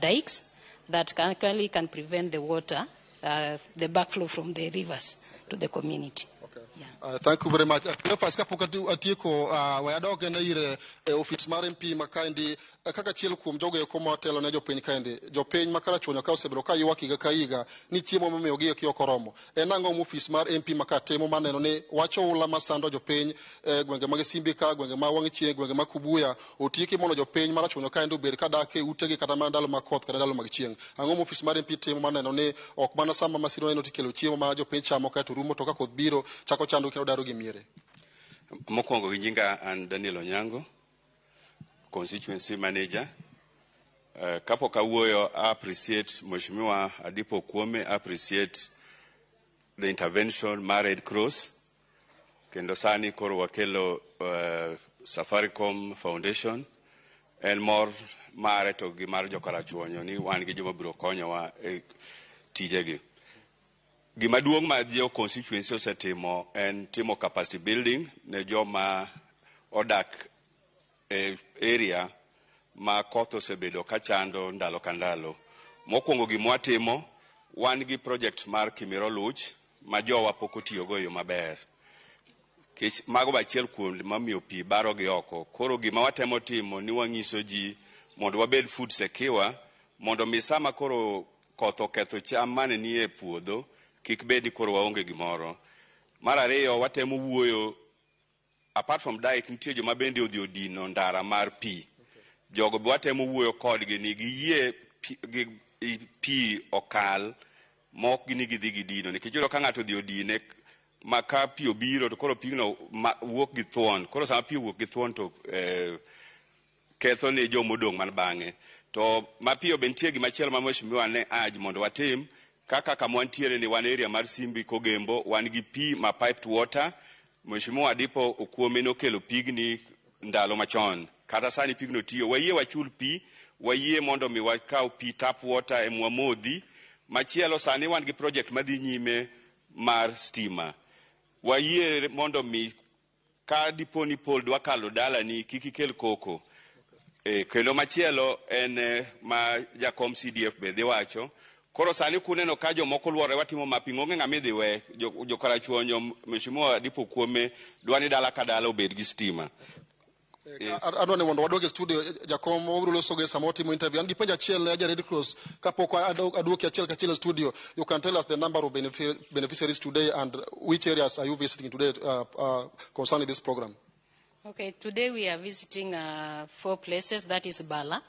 dikes that actually can prevent the water, the backflow from the rivers to the community. Okay. Yeah. Thank you very much. Cleophas, kapok atieko, we adok ne ire e ofis mar MP ma kaendi kaka achiel kuom jogo eko motelo ne jopiny kaendi. Jopiny ma Karachuonyo ka osebedo ka ywak higa ka higa ni chiemo momiyogi eki ok oromo. En ang'o ma ofis mar MP ma ka timo maneno ni wach oula masando jopiny e gwenge mag Simbi ka, gwenge ma wang' chieng', gwenge ma Kubuya otieki mondo jopiny ma Karachuonyo kaendi obed kadak e utegi kata mana ndalo mag koth kata ndalo mag chieng'. Ang'o ma ofis mar MP timo maneno ni ok mana sama masira oneno tikelo chiemo ma jopiny chamo kaeto rumo to ka koth biro chako chando kendo daro gi miere. Mokwongo gi nyinga an Daniel Onyango, constituency manager. Kapok awuoyo, I appreciate Mheshimiwa Adipo Okuome, I appreciate the intervention mar Red Cross. Kendo sani koro wakelo Safaricom Foundation. En mor mare to gi mar Jokarachuonyo ni wan gi joma biro konyowa e tijegi. Gima duong' ma jo constituency osetimo en timo capacity building ne joma odak e area ma koth osebedo ka chando ndalo ka ndalo. Mokwongo gima watimo, wan gi project mar Kimiro Luch ma jowa pok otiyogo e yo maber. Kech mago be achiel kuom mamiyo pi baro gi oko. Koro gima watemo timo ni wang'iso ji mondo wabed food secure, mondo mi sama koro koth oketho cham mane nie puodho, kik bed ni koro waonge gimoro. Mar ariyo, watemo wuoyo, apart from dike, nitie joma bende odhi odino ndara mar pi. Jogo be watemo wuoyo kodgi ni giyie pi okal mok gini gidhi gidino. Nikech iyudo ka ng'ato odhi odine ma ka pi obiro to koro pigno wuok gi thuon. Koro sama pi owuok gi thuon to ketho ne jomodong' man bang'e. To mapiyo be nitie gimachielo ma mheshimiwa ne urge mondo watim. Kaka kama wantiere ni wan area mar Simbi Kogembo, wan gi pi ma piped water. Mheshimiwa Adipo Okuome nokelo pigni ndalo machon. Kata sani pigno tiyo. Wayie wachul pi, wayie mondo mi wakaw pi tap water ema wamodhi. Machielo sani wan gi project madhi nyime mar stima. Wayie mondo mi ka dipo ni pol dwa kalo dalani kik ikel koko. Kendo machielo en ma jakom CDF be dhi wacho. Koro sani kuneno ka jomoko luorore watimo mapping, onge ng'ama idhi we. Jokarachuonyo, Mheshimiwa Adipo Okuome dwa ni dala ka dala obed gi stima. Adwa ni mondo wadog e studio, jakom wabiro loso gi sama watimo interview. An gi penjo achiel ne ja Red Cross kapok aduoki achiel kachiel e studio. You can tell us the number of beneficiaries today and which areas are you visiting today concerning this program? Okay, today we are visiting 4 places, that is Bala.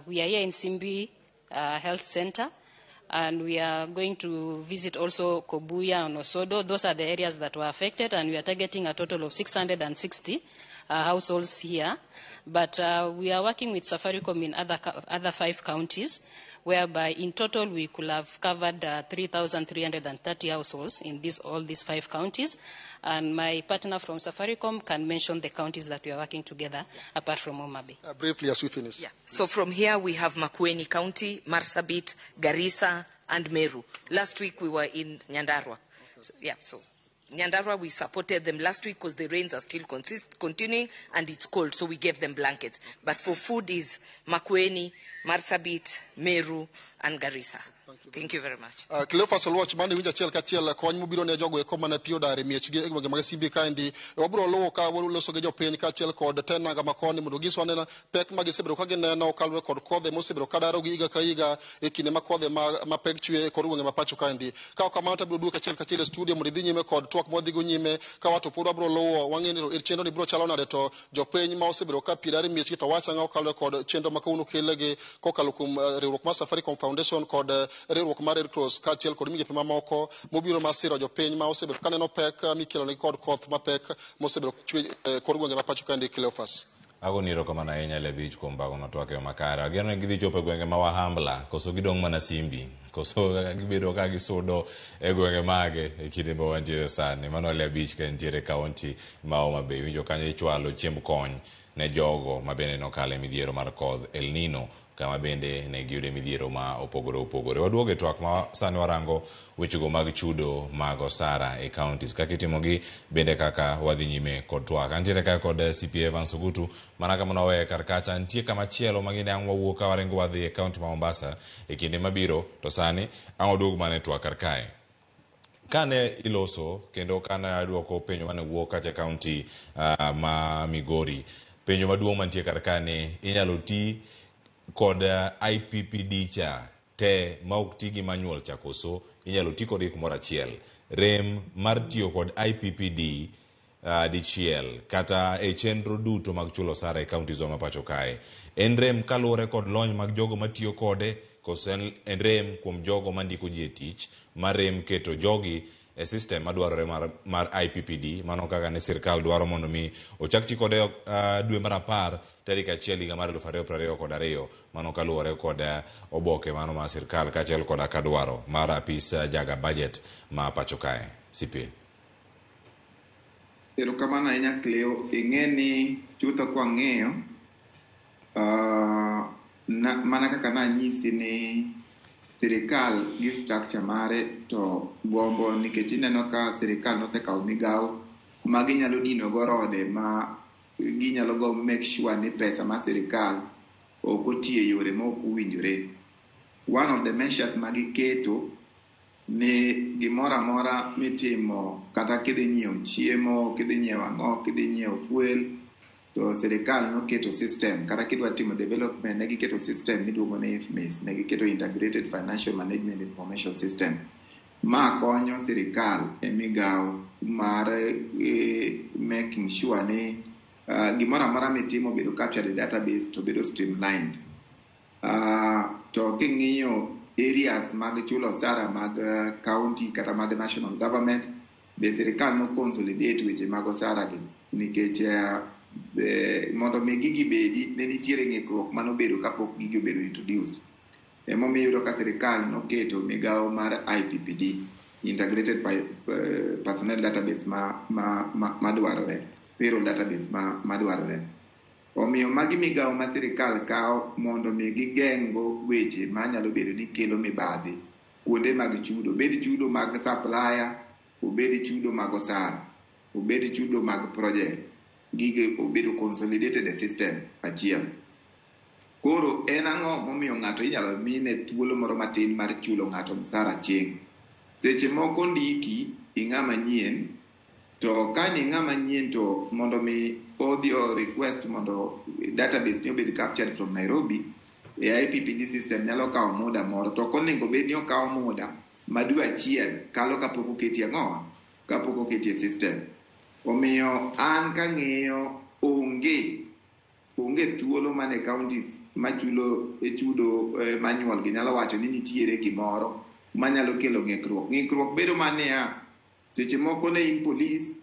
We are here in Simbi Health Center, and we are going to visit also Kobuya and Osodo. Those are the areas that were affected, and we are targeting a total of 660 households here. But we are working with Safaricom in other 5 counties, whereby in total we could have covered 3,330 households in all these 5 counties. And my partner from Safaricom can mention the counties that we are working together, apart from Homa Bay. Briefly, as we finish. Yeah. So from here we have Makueni County, Marsabit, Garissa, and Meru. Last week we were in Nyandarua. Okay. So Nyandarua, we supported them last week because the rains are still continuing and it's cold, so we gave them blankets. But for food is Makueni, Marsabit, Meru, and Garissa. Thank you very much. Cleophas Oluoch, mane winjo achiel kachiel kony mobiro ne jogo eko mane pi odar e miechgi e gwenge mag Simbi kaendi. Wabiro luwo ka waloso gi jopiny kaachiel kod tend nanga makoni mondo ginyiswa anena pek ma gisebedo ka gineno kaluwore kod kodhe mosebedo ka darogi higa ka higa e kinde ma kodhe mapek chwe e kor gwenge ma pacho kaendi. Ka ok kamano to abiro duoki achiel kachiel e studio mondo idhi nyime kod twak mwadhigo nyime ka wato pod wabiro luwo wang'e ni chenro ni biro chalo nade to jopiny ma osebedo ka pi dar e miechgi to wacho ang'o kaluwore kod chenro ma kawuono kelegi kokalo kuom riwruok mar Safaricom Foundation kod Riwruok mar Red Cross kaachiel kod migepe mamoko mobiro mar siro jopiny ma osebedo kaneno pek mikelonegi kod koth mapek mosebedo chwe kor gwenge ma pacho kaendi. Cleophas. Agoni erokamano ahinya Lebich kuom bagono twak e yo makare. Ageno ni gidhi chopo e gwenge ma Wahambla, koso gidong' mana Simbi, koso gibedo ka gisudo e gwenge mage e kinde ma wantiere sani. Mano Lebich ka entiere e kaunti ma Homa Bay. Winjo kanyo ichwalo chiemb kony ne jogo ma bende nokalo e midhiero mar kodh El Nino kama bende ne giyude midhiero ma opogore opogore. Waduogo e twak ma sani warango wechego mag chudo mag osara e counties kaka itimogi bende kaka wadhi nyime kod twak. Antiere ka kod CPA Evans Ogutu mana kama noweye kar kacha nitie kama chielo ma gine ang' wawuok ka waringo wadhi e county ma Mombasa e kinde mabiro to sani ang' waduog mana e twak kar kae. Kane iloso kendo kane aduoko penjo mane wuok kacha e county ma Migori, penjo maduong' mantie kar ka ni inyalo ti kod IPPD cha te ma ok ti gi manual cha koso inyalo ti kodgi kumoro achiel. Rem mar tiyo kod IPPD dichiel kata e chenro duto mag chulo osara e counties wa ma pacho kae. En rem kaluwore kod lony mag jogo matiyo kode koso en rem kuom jogo mandiko ji e tich ma rem keto jogi e system madwarore mar IPPD mano kaka ne sirkal dwaro mondo mi ochak ti kode dwe mar 10 tarik 1 higa mar 2022 mano kaluwore kod oboke mano mar sirkal kaachiel koda ka dwaro mar apis jaga budget ma pacho kae. CPA. Erokamano ahinya Cleo. Ing'e ni chutho kwang'iyo mana kaka nanyisi ni sirikal gi structure mare to gombo nikech ineno ka sirikal nosekawo migawo ma ginyalo dino go rode ma ginyalo go make sure ni pesa mar sirikal ok otiyo e yore ma ok owinjore. One of the measures ma giketo ni gimoro amora mitimo kata kidhi nyiewo chiemo, kidhi nyiewo ang'o, kidhi nyiewo fuel, to sirikal noketo system kata kidwa timo development ne giketo system miluongo ni IFMIS, ne giketo Integrated Financial Management Information System. Ma konyo sirikal e migawo mar making sure ni gimoro amora mitimo bedo captured e database to bedo streamlined. To king'iyo areas mag chulo osara mag county kata mag national government, be sirikal no consolidate weche mag osara gi nikech mondo mi gigi bedi ne nitiere ng'ikruok manobedo kapok gigi obedo introduced. Emomiyo iyudo ka sirikal noketo migawo mar IPPD, Integrated Personnel Database ma dwarore, payroll database ma dwarore. Omiyo magi migawo ma sirikal kawo mondo mi gigeng' go weche manyalo bedo ni kelo mibadhi kuonde mag chudo, obed chudo mag supplier, obed chudo mag osara, obed chudo mag projects, gige obedo consolidated e system achiel. Koro en ang'o momiyo ng'ato inyalo mine thuolo moro matin mar chulo ng'ato msara chieng'? Seche moko ndiki ing'ama nyien, to ka ni ng'ama nyien to mondo mi odhi o request mondo database ni obed captured from Nairobi e IPPD system nyalo kawo muda moro, to ok onego bed ni okawo muda ma dwe achiel kalo kapok oketi ang'o, kapok oketi e system. Omiyo an kang'iyo onge thuolo mane counties machulo e chudo manual gi nyalo wacho ni nitiere gimoro manyalo kelo ng'ikruok. Ng'ikruok bedo maniya, seche moko ne in police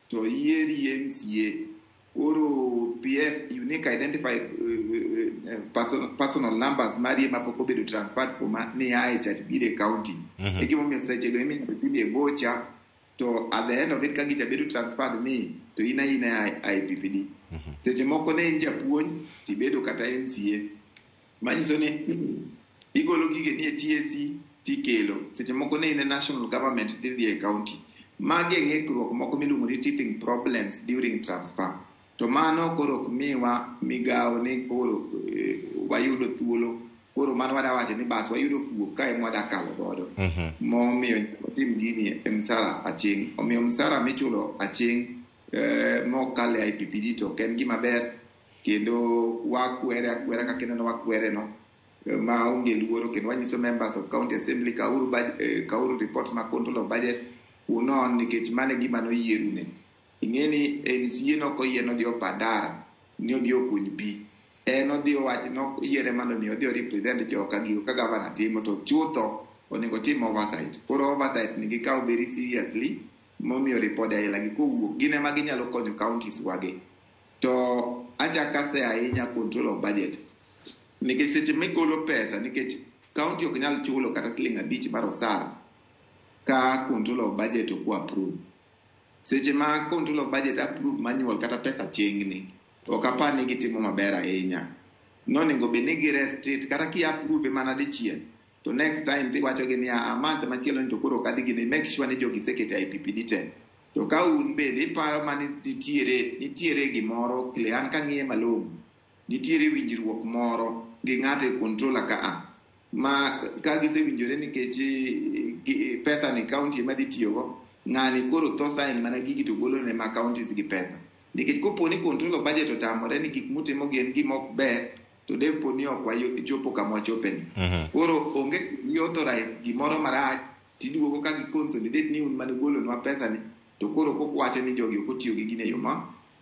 to yieri MCA, koro PF unique identified personal numbers mari ema pok obedo transferred kuma niae cha biro e county. E gimomiyo sechego iminyalo chuli e voucher, to at the end of it ka gicha bedo transferred ni to in aina IPPD. Seche moko ne in japuonj tibedo kata MCA, manyiso ni igolo gige ni e TSC tikelo. Seche moko ne in e national government tidhi e county. Magi e ng'ikruok moko miluongo ni teething problems during transfer. To mano koro ok miwa migawo ni koro wayudo thuolo. Koro mano wada wacho ni bas wayudo fuok ka ema wada kalo godo. Momiyo watim gini e msara aching'. Omiyo msara michulo aching' mok kal e IPPD to ok en gima ber, kendo wakwere akwera kaka ineno wakwere no ma onge luoro, kendo wanyiso members of county assembly kauru reports mag control of budget unon, nikech mano e gima noyierune. Ing'e ni MCA nok oyie nodhi opandara ni odhi okuny pi, en odhi owach noyiere mondo mi odhi o represent joka gigo ka gavana timo, to chutho onego tim oversight. Koro oversight ni gikaw very seriously momiyo ripode aila gi kowuok gin ema ginyalo konyo counties wagi. To achak ase ahinya control of budget. Nikech seche migolo pesa, nikech county ok nyal chulo kata siling 5 mar osara ka control of budget ok approve. Seche ma control of budget approve manual kata pesa chengni, ok apar ni gitimo maber ahinya. Nonego bed ni gi restrict kata ki approve mana dichiel, to next time tiwacho gi niya, a month machielo ni to koro ok adhi gini, make sure ni jogi oseketo e IPPD te. To ka un bende iparo ma nitiere gimoro, kle an kang'iye malong'o, nitiere winjruok moro gi ng'ato e controller ka a ma ka gisewinjore nikech pesa ni county ema dhi tiyogo, ng'ani koro tho sign mana gigi to golo ne ma counties gi pesa. Nikech kopo ni control of budget otamore ni gik mutimo gi en gima ok ber, to depo ni ok wachopo kama wachopeni. Koro onge gi authorize gimoro marach tiduogo ka gi consolidate ni un mane ugolonwa pesa ni, to koro kok wacho ni jogi ok otiyo gi gini e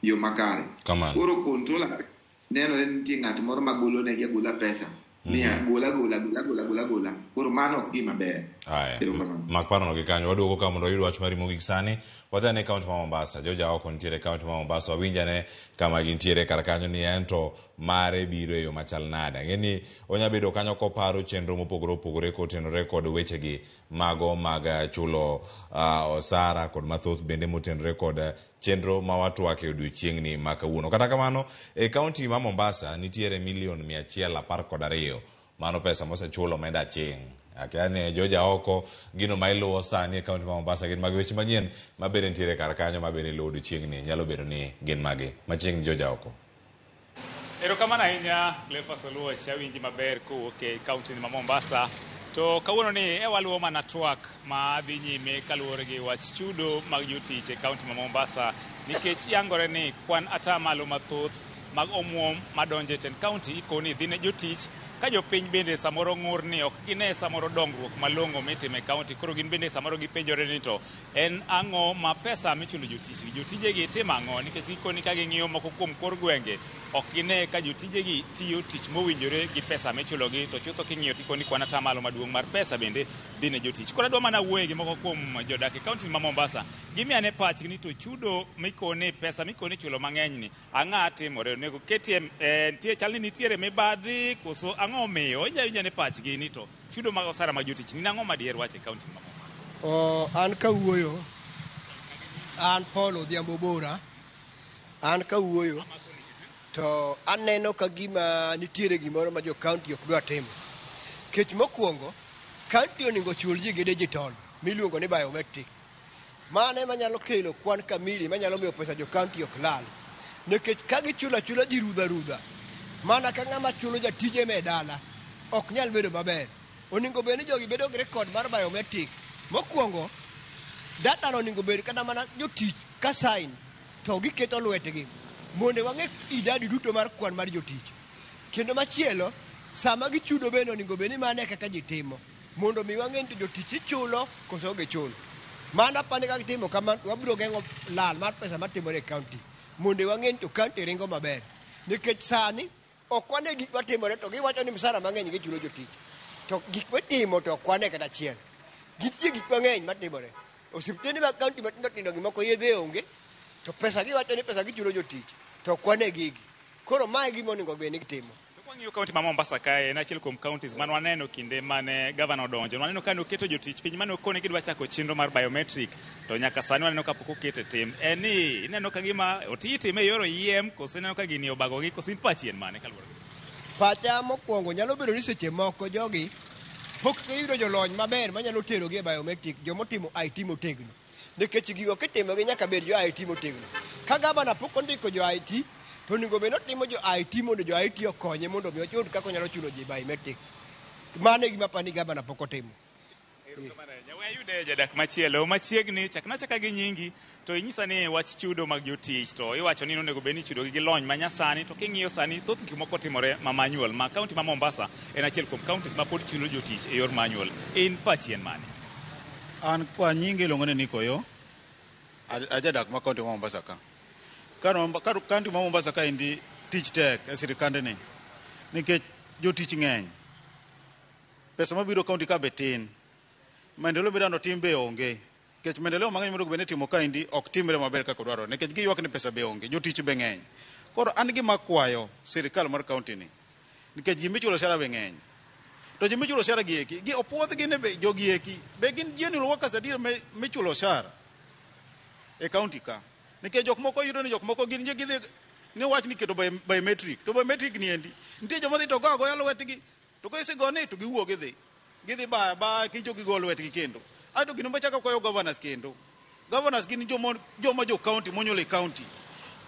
yo makare. Koro controller nenore ni nitie ng'at moro magolo negi agola pesa. Niya, gola gola gola gola gola gola. Koro mano ok gima ber. Aya. Mak parono gi kanyo. Waduogo ka mondo wayud wach mari mogik sani. Wadhi ane kaunti ma Mombasa. Joja oko nitiere kaunti ma Mombasa. Wawinj ane kama gintiere kar kanyo ni ento mare biro e yo machal nade. Ang'e ni onya bedo kanyo koparo chenro mopogore opogore kotenore kod wechegi mago mag chulo osara kod mathoth bende motenore kod chenro ma watwake odiochieng'ni ma kawuono. Kata kamano, e kaunti ma Mombasa nitiere milion 112. Mano pesa mosechulo omenda aching'. Akia ni joja oko gino ma iluwo sani e kaunti ma Mombasa gin mag weche manyien ma bende nitiere kar kanyo ma bende iluwo odiochieng'ni nyalo bedo ni gin mage. Machiegni joja oko. Erokamano ahinya Cleophas Oluoch, awinji maber kowuok e kaunti ma Mombasa. To kawuono ni e waluwo mana twak ma dhi nyime kaluwore gi wach chudo mag jotich e kaunti ma Mombasa, nikech yangore ni kwan atamalo mathoth mag omuom madonjo e tend kaunti ikoni dhi ne jotich, ka jopiny bende samoro ng'ur ni ok gine samoro dongruok malong'o mitimo e kaunti. Koro gin bende samoro gipenjore ni to en ang'o ma pesa michulo jotich gi jotijegi timo ang'o, nikech gikoni ka ging'iyo moko kuom kor gwenge ok gine ka jotijegi tiyo tich mowinjore gi pesa michulogi, to chutho king'iyo tikoni kwan atamalo maduong' mar pesa bende dhi ne jotich. Koro adwa mana wuoye gi moko kuom jodak e kaunti ma Mombasa, gimiyo ane pachgi ni to chudo mikoni pesa mikoni chulo mang'eny ni ang'a timore, onego ketie nitie chal ni nitiere mibadhi koso ang'o omiyo inyalo winjo ane pachgi ni to chudo mag osara mag jotich ni ang'o madier wach e kaunti ma Mombasa. An kawuoyo, an Paul Odhiambo Bora, an kawuoyo to aneno ka gima nitiere gimoro ma jo county ok dwa timo. Kech mokwongo, county onego chul ji gi digital miluongo ni biometric. Mano ema nyalo kelo kwan kamili manyalo miyo pesa jo county ok lal. Nikech ka gichulo achula ji rudha rudha, mana ka ng'ama chulo jatije me dala, ok nyal bedo maber. Onego bed ni jogi bedo gi record mar biometric. Mokwongo, data no onego bed kata mana jotich ka sign to giketo lwetgi mondo wang'e idadi duto mar kwan mar jotich. Kendo machielo, sama gichudo bende onego bed ni mano e kaka ji timo mondo mi wang'e ni to jotich ichulo koso ok gichulo. Mano apani ka gitimo kamano to wabiro geng'o lal mar pesa matimore e county mondo wang'e ni to county ringo maber. Nikech sani ok wane gik matimore to giwacho ni msara mang'eny gichulo jotich. To gik mitimo to ok wane kata achiel. Nitie gik mang'eny matimore. Osiptende mag county matindo tindo gimoko yedhe onge, to pesa giwacho ni pesa gichulo jotich to ok wane gigi. Koro mae gima onego bed ni gitimo. Wang'iyo kaunti ma Mombasa kae, en achiel kuom counties mane waneno kinde mane gavana odonjo. Waneno ka noketo jotich piny mane okone gidwa chako chenro mar biometric, to nyaka sani waneno ka pok okete tim. En ni ineno ka gima itime e yor oyiem koso ineno ka gini obagogi koso in pachi en mane kaluwore gi Pacha mokwongo nyalo bedo ni seche moko jogi pok giyudo jolony maber manyalo terogi e biometric, jomotimo IT motegno. Nikech gigo kitimogi nyaka bed jo IT motegno. Ka gavana pok ondiko jo IT, to onego bed ni otimo jo IT mondo jo IT okonye mondo mi oyud kaka onyalo chulo ji biometric. Mano e gima apani gavana pok otimo. We ayude jadak machielo machiegni, chakna chaka gi nyingi to inyisa ni wach chudo mag jotich to iwacho ni onego bed ni ichudogi gi lony manyasani, to king'iyo sani thoth gik moko timore ma manual, ma kaunti ma Mombasa en achiel kuom counties ma pod chulo jotich e yor manual. In pachi en mane? An kwa nyinge iluongo ni Nick Oyo, ajadak ma kaunti ma Mombasa ka. Kaunti ma Mombasa ka endi tich tek e sirikandni nikech jotich ng'eny. Pesa mabiro kaunti ka be tin. Maendeleo midwaro tim be onge. Nikech maendeleo mang'eny monego bed ni itimo kaendi ok timre maber kaka dwarore nikech giywak ni pesa be onge, jotich be ng'eny. Koro an gima akwayo sirikal mar county ni, nikech ji michulo osara be ng'eny. To ji michulo osara gi eki, gi opuodhgi ni be jogi eki be gin genuine workers adier michulo osara e county ka. Nikech jok moko yudo ni jok moko gin gidhi ni wach ni keto biometric, to biometric ni endi nitie joma dhi to go agoya lwetgi, to ka isegone to giwuok gidhi gidhi baya baya kinjo gigo lwetgi kendo. Aeto gino machako kwayo governors kendo, governors gin joma jo county monyuol e county.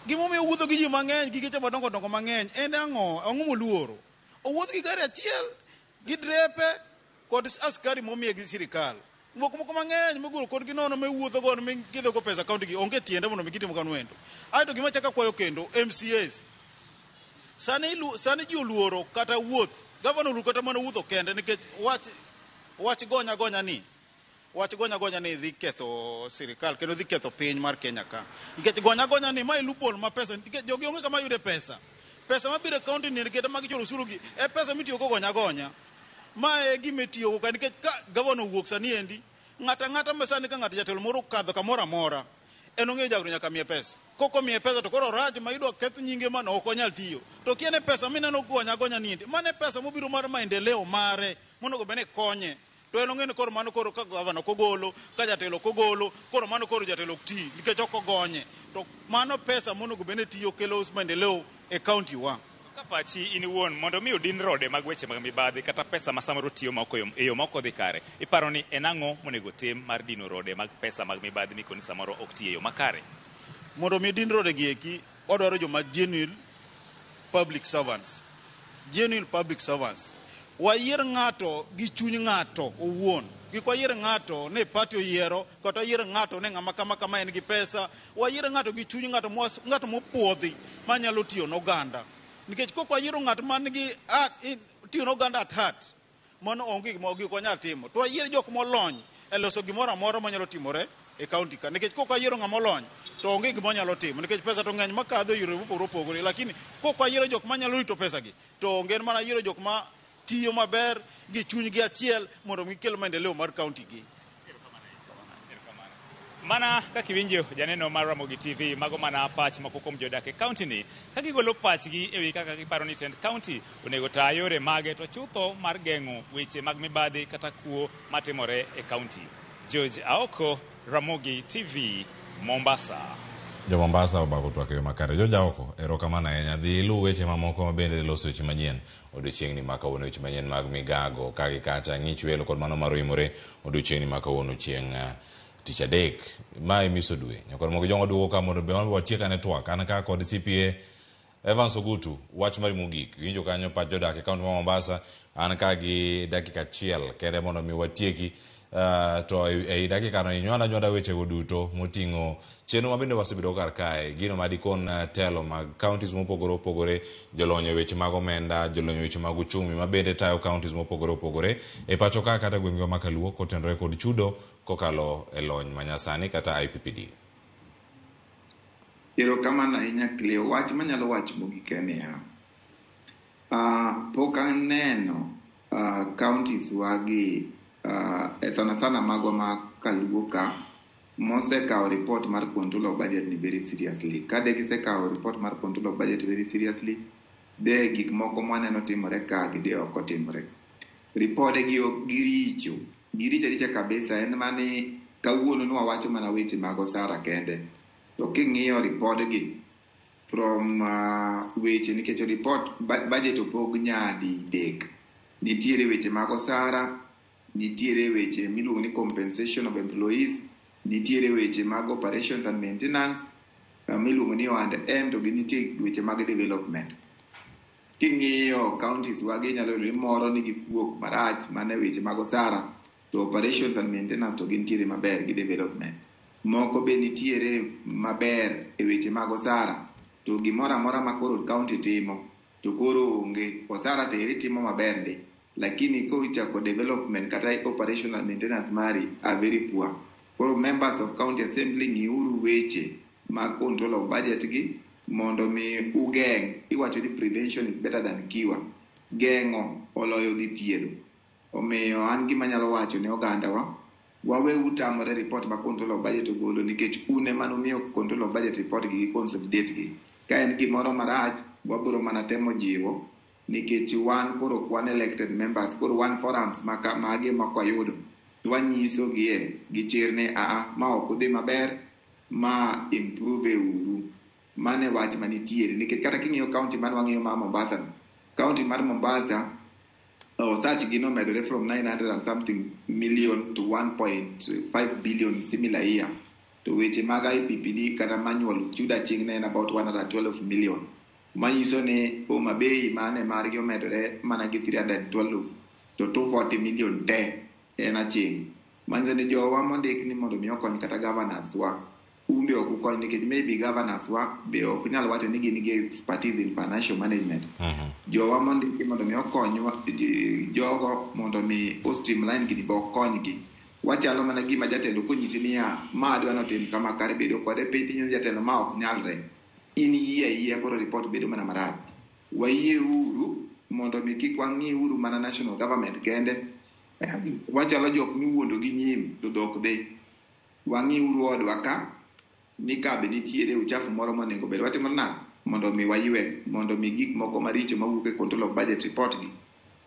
Gimomiyo owuotho gi ji mang'eny gi geche madongo dongo mang'eny en ang'o? Ang'o moluoro? Owuoth gi gari achiel gi drepe kod askari momiye gi sirikal. Moko moko mang'eny moguro kodgi nono miwuotho go mikidho go pesa county gi onge tiende mondo mi gitim kamano endo. Aeto gima achako akwayo kendo MCAs. Sani, sani ji oluoro kata wuoth. Gavana oluoro kata mana wuotho kende nikech wach gonya gonya ni wach gonya gonya ni dhi ketho sirikal kendo dhi ketho piny mar Kenya ka. Nikech gonya gonya ni mae loophole ma pesa nikech jogi onge kama yude pesa. Pesa mabiro e county ni kata mag chulo osuru gi e pesa mitiyo go gonya gonya. Ma e gima itiyo go ka nikech ka gavana owuok sani endi ng'ato ang'ata ma sani ka ng'ato jatelo moro okadho kamoro amora en ong'eyo jagro nyaka miye pesa. Kok omiye pesa to koro orach ma idwa keth nyinge mano ok onyal tiyo. To kia ne pesa mineno gonya gonya ni endi mano e pesa mobiro mar maendeleo mare monego bed ni konye. To en ong'e ni koro mano koro ka gavana ok ogolo, ka jatelo ok ogolo, koro mano koro jatelo ok ti nikech ok ogonye. To mano pesa monego bed ni tiyo kelo maendeleo e county wa. Ka pachi in iwuon mondo mi odin rode mag weche mag mibadhi kata pesa ma samoro tiyo ma ok e yo ma ok odhi kare, iparo ni en ang'o monego tim mar dino rode mag pesa mag mibadhi mikoni samoro ok ti e yo makare? Mondo mi din rode gi eki, wadwaro joma genuine public servants. Genuine public servants. Wayier ng'ato gi chuny ng'ato owuon. Kik wayier ng'ato ni party oyiero, kata wayier ng'ato ni ng'ama kama kama en gi pesa. Wayier ng'ato gi chuny ng'ato ng'ato mopuodhi manyalo tiyo n'oganda. Nikech kok wayiero ng'at man gi tiyo n'oganda at heart, mano onge gima ok wanyal timo. To wayier jok molony e loso gimoro amora manyalo timore e county ka. Nikech kok wayiero ng'ama olony, to onge gima onyalo timo. Nikech pesa to ng'eny makadho e yore mopogore opogore. Lakini kok wayiero jok manyalo rito pesa gi, to onge en mana yiero jok ma tiyo maber gi chunygi achiel mondo gikel maendeleo mar county gi. Mana kaka iwinjo janeno mar Ramogi TV, mago mana pach moko kuom jodak e county ni ka gigolo pachgi e wi kaka giparo ni tend county onego ta yore mage to chutho mar geng'o weche mag mibadhi kata kuo matimore e county. George Aoko, Ramogi TV, Mombasa. Jo Mombasa obako twak e yo makare. George Aoko, erokamano ahinya. Dhi iluw weche mamoko ma bende loso weche manyien odiochieng'ni ma kawuono, weche manyien mag migago ka gi kacha, ng'ich welo kod mano mar oimore odiochieng'ni ma kawuono chieng' tich adek. Ma e miso dwe. Nyakor mogi jongo duogo ka mondo be wan watiek ane twak. An ka kod CPA Evans Ogutu, wach mari mogik. Iwinjo kanyo pach jodak e kaunti ma Mombasa. An ka gi dakika achiel kende mondo mi watieki. To ei dakika no inywanda nywanda wechego duto moting'o chenro ma bende wasebedo kar kae, gino ma dikon telo mag counties mopogore opogore, jolony e weche mag omenda, jolony e weche mag uchumi ma bende tayo counties mopogore opogore e pacho ka kata gwenge ma kaluo kotenore kod chudo kokalo e lony manyasani kata IPPD. Erokamano ahinya Cleo. Wach manyalo wacho mogik en niya, pok aneno counties wagi sana sana magwa ma kaluo ka mosekawo report mar control of budget ni very seriously. Ka de gisekawo report mar control of budget very seriously, de gik moko mwaneno timore ka gi de ok otimore. Ripode gi ok giricho, giricho aricha kabisa. En mani kawuono nwawacho mana weche mag osara kende. To king'iyo ripod gi from weche nikech report budget opog nyadi dek. Nitiere weche mag osara, nitiere weche miluongo ni compensation of employees, nitiere weche mag operations and maintenance miluongo ni O&M to gi nitie weche mag development. King'iyo counties wagi inyalo yudo ni moro nigi kuok marach mana e weche mag osara to operations and maintenance to gintiere maber gi development. Moko be nitiere maber e weche mag osara to gimoro amora ma koro county timo to koro onge. Osara to eri timo maber ndi lakini kochako development kata operational maintenance mari are very poor. Koro members of county assembly, ng'iuru weche mag control of budget gi mondo mi ugeng'. Iwacho ni prevention is better than cure. Geng'o oloyo dhi thiedho. Omiyo an gima anyalo wacho ne ogandawa Waweuru tamore report ma control of budget ogolo nikech un ema numiyo control of budget report gi gi consolidate gi. Ka en gimoro marach, wabiro mana temo jiwo nikech wan koro ok wan elected members, koro wan forums maka mage ma kwayudo to wanyiso gie gi chir ni aa ma ok odhi maber ma improve uru. Mano e wach manitiere nikech kata king'iyo county man wang'iyo mar Mombasa no, county mar Mombasa osach gi nomedore from 900 and something million to 1.5 billion similar year. To weche mag IPPD kata manual chudo aching' ne en about 112 million. Manyiso ni Homa Bay mane margi omedore mana gi 312 to 240 million te en aching'. Manyiso ni jowa mondik ni mondo mi okony kata governors wa un be ok ukony nikech maybe governors wa be ok nyal wacho ni gin gi expertise in financial management. Jowa mondiki mondo mi okonywa jogo mondo mi o streamline gini be okonygi. Wachalo mana gima jatelo konyisi niya ma adwa notim kama kare bedo kode piny tinyiso jatelo ma ok nyalre. In iyie ayieya koro report bedo mana marach. Wayie uru mondo mi kik wang'i uru mana national government kende. Wachalo jok miwuondo gi nyim to dhok dhi. Wang'i uru odwa ka ni ka be nitiere uchafu moro monego bed watimo nade mondo mi waywe mondo mi gik moko maricho mawuok e control of budget report gi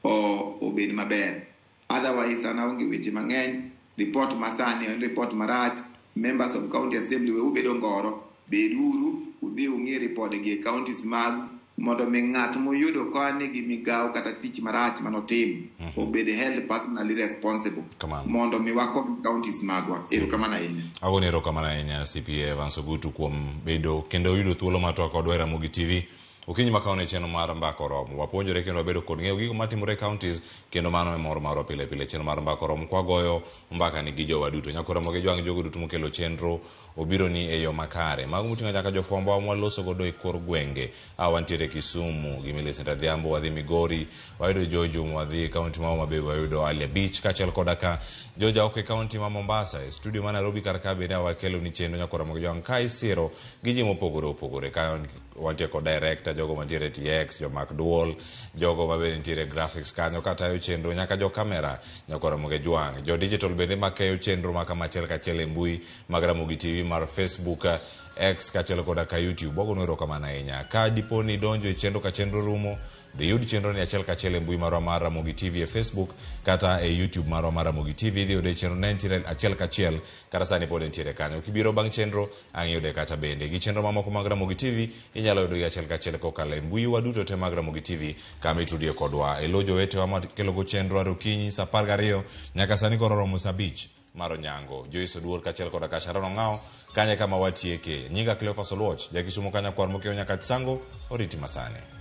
o obed maber. Otherwise an aonge weche mang'eny. Report masani en report marach. Members of county assembly we ubedo ngoro. Beduru udhi ung'i report gi e counties magu mondo mi ng'at moyudo ka nigi migawo kata tich marach manotim obed held personally responsible Kamano. mondo mi wakony counties magwa. Erokamano ahinya. Agoni erokamano ahinya CPA Evans Ogutu kuom bedo kendo yudo thuolo mar twak kodwa e Ramogi TV. Okinyi ma kawuono e chenro mar Mbaka Oromo. Wapuonjore kendo wabedo kod ng'eyo gigo matimore e counties kendo mano e mor marwa pile pile chenro mar Mbaka Oromo kwagoyo mbaka ni gi jowa duto. Nyaka Ramogi Jwang' jogo duto mokelo chenro obiro ni e yo makare. Mago moting'o nyaka jofwambo wa mwaloso godo e kor gwenge. A wantiere Kisumu gi Millicent Adhiambo, wadhi Migori, wayudo George Juma, wadhi e county ma Homa Bay, wayudo Ali Beach, kaachiel koda ka George Aoko e county ma Mombasa. E studio ma Nairobi kar ka bende wakelo ni chenro nyaka Ramogi Jwang' ka isiro gi ji mopogore opogore. Ka wantie kod director, jogo mantiere TX, jomak duol, jogo ma bende nitiere graphics kanyo katayo chenro, nyaka jo camera nyaka Ramogi Jwang'. Jo digital bende makeyo chenro ma kama achiel kachiel e mbui mag Ramogi TV mar Facebook, X kaachiel koda ka YouTube. Wagonu erokamano ahinya. Ka dipo ni idonjo e chenro ka chenro rumo, dhi yud chenro ni achiel kachiel e mbui marwa mar Ramogi TV e Facebook kata e YouTube marwa mar Ramogi TV. Idhi yude chenro ne nitiere achiel kachiel kata sani pod entiere kanyo. Kibiro bang' chenro, ang' iyude kacha bende. Gi chenro mamoko mag Ramogi TV, inyalo yudogi achiel kachiel kokalo e mbui wa duto te mag Ramogi TV kama itudie kodwa. E lo jowetewa makelogo chenro ar okinyi saa 12 nyaka sani koro oromo saa 5 mar onyango. Joyce Oduor kaachiel koda ka Sharon Ong'awo kanye kama watieke. Nyinga Cleophas Oluoch, jakisumo kanyakwar mokewo nyaka Sango, oriti masani.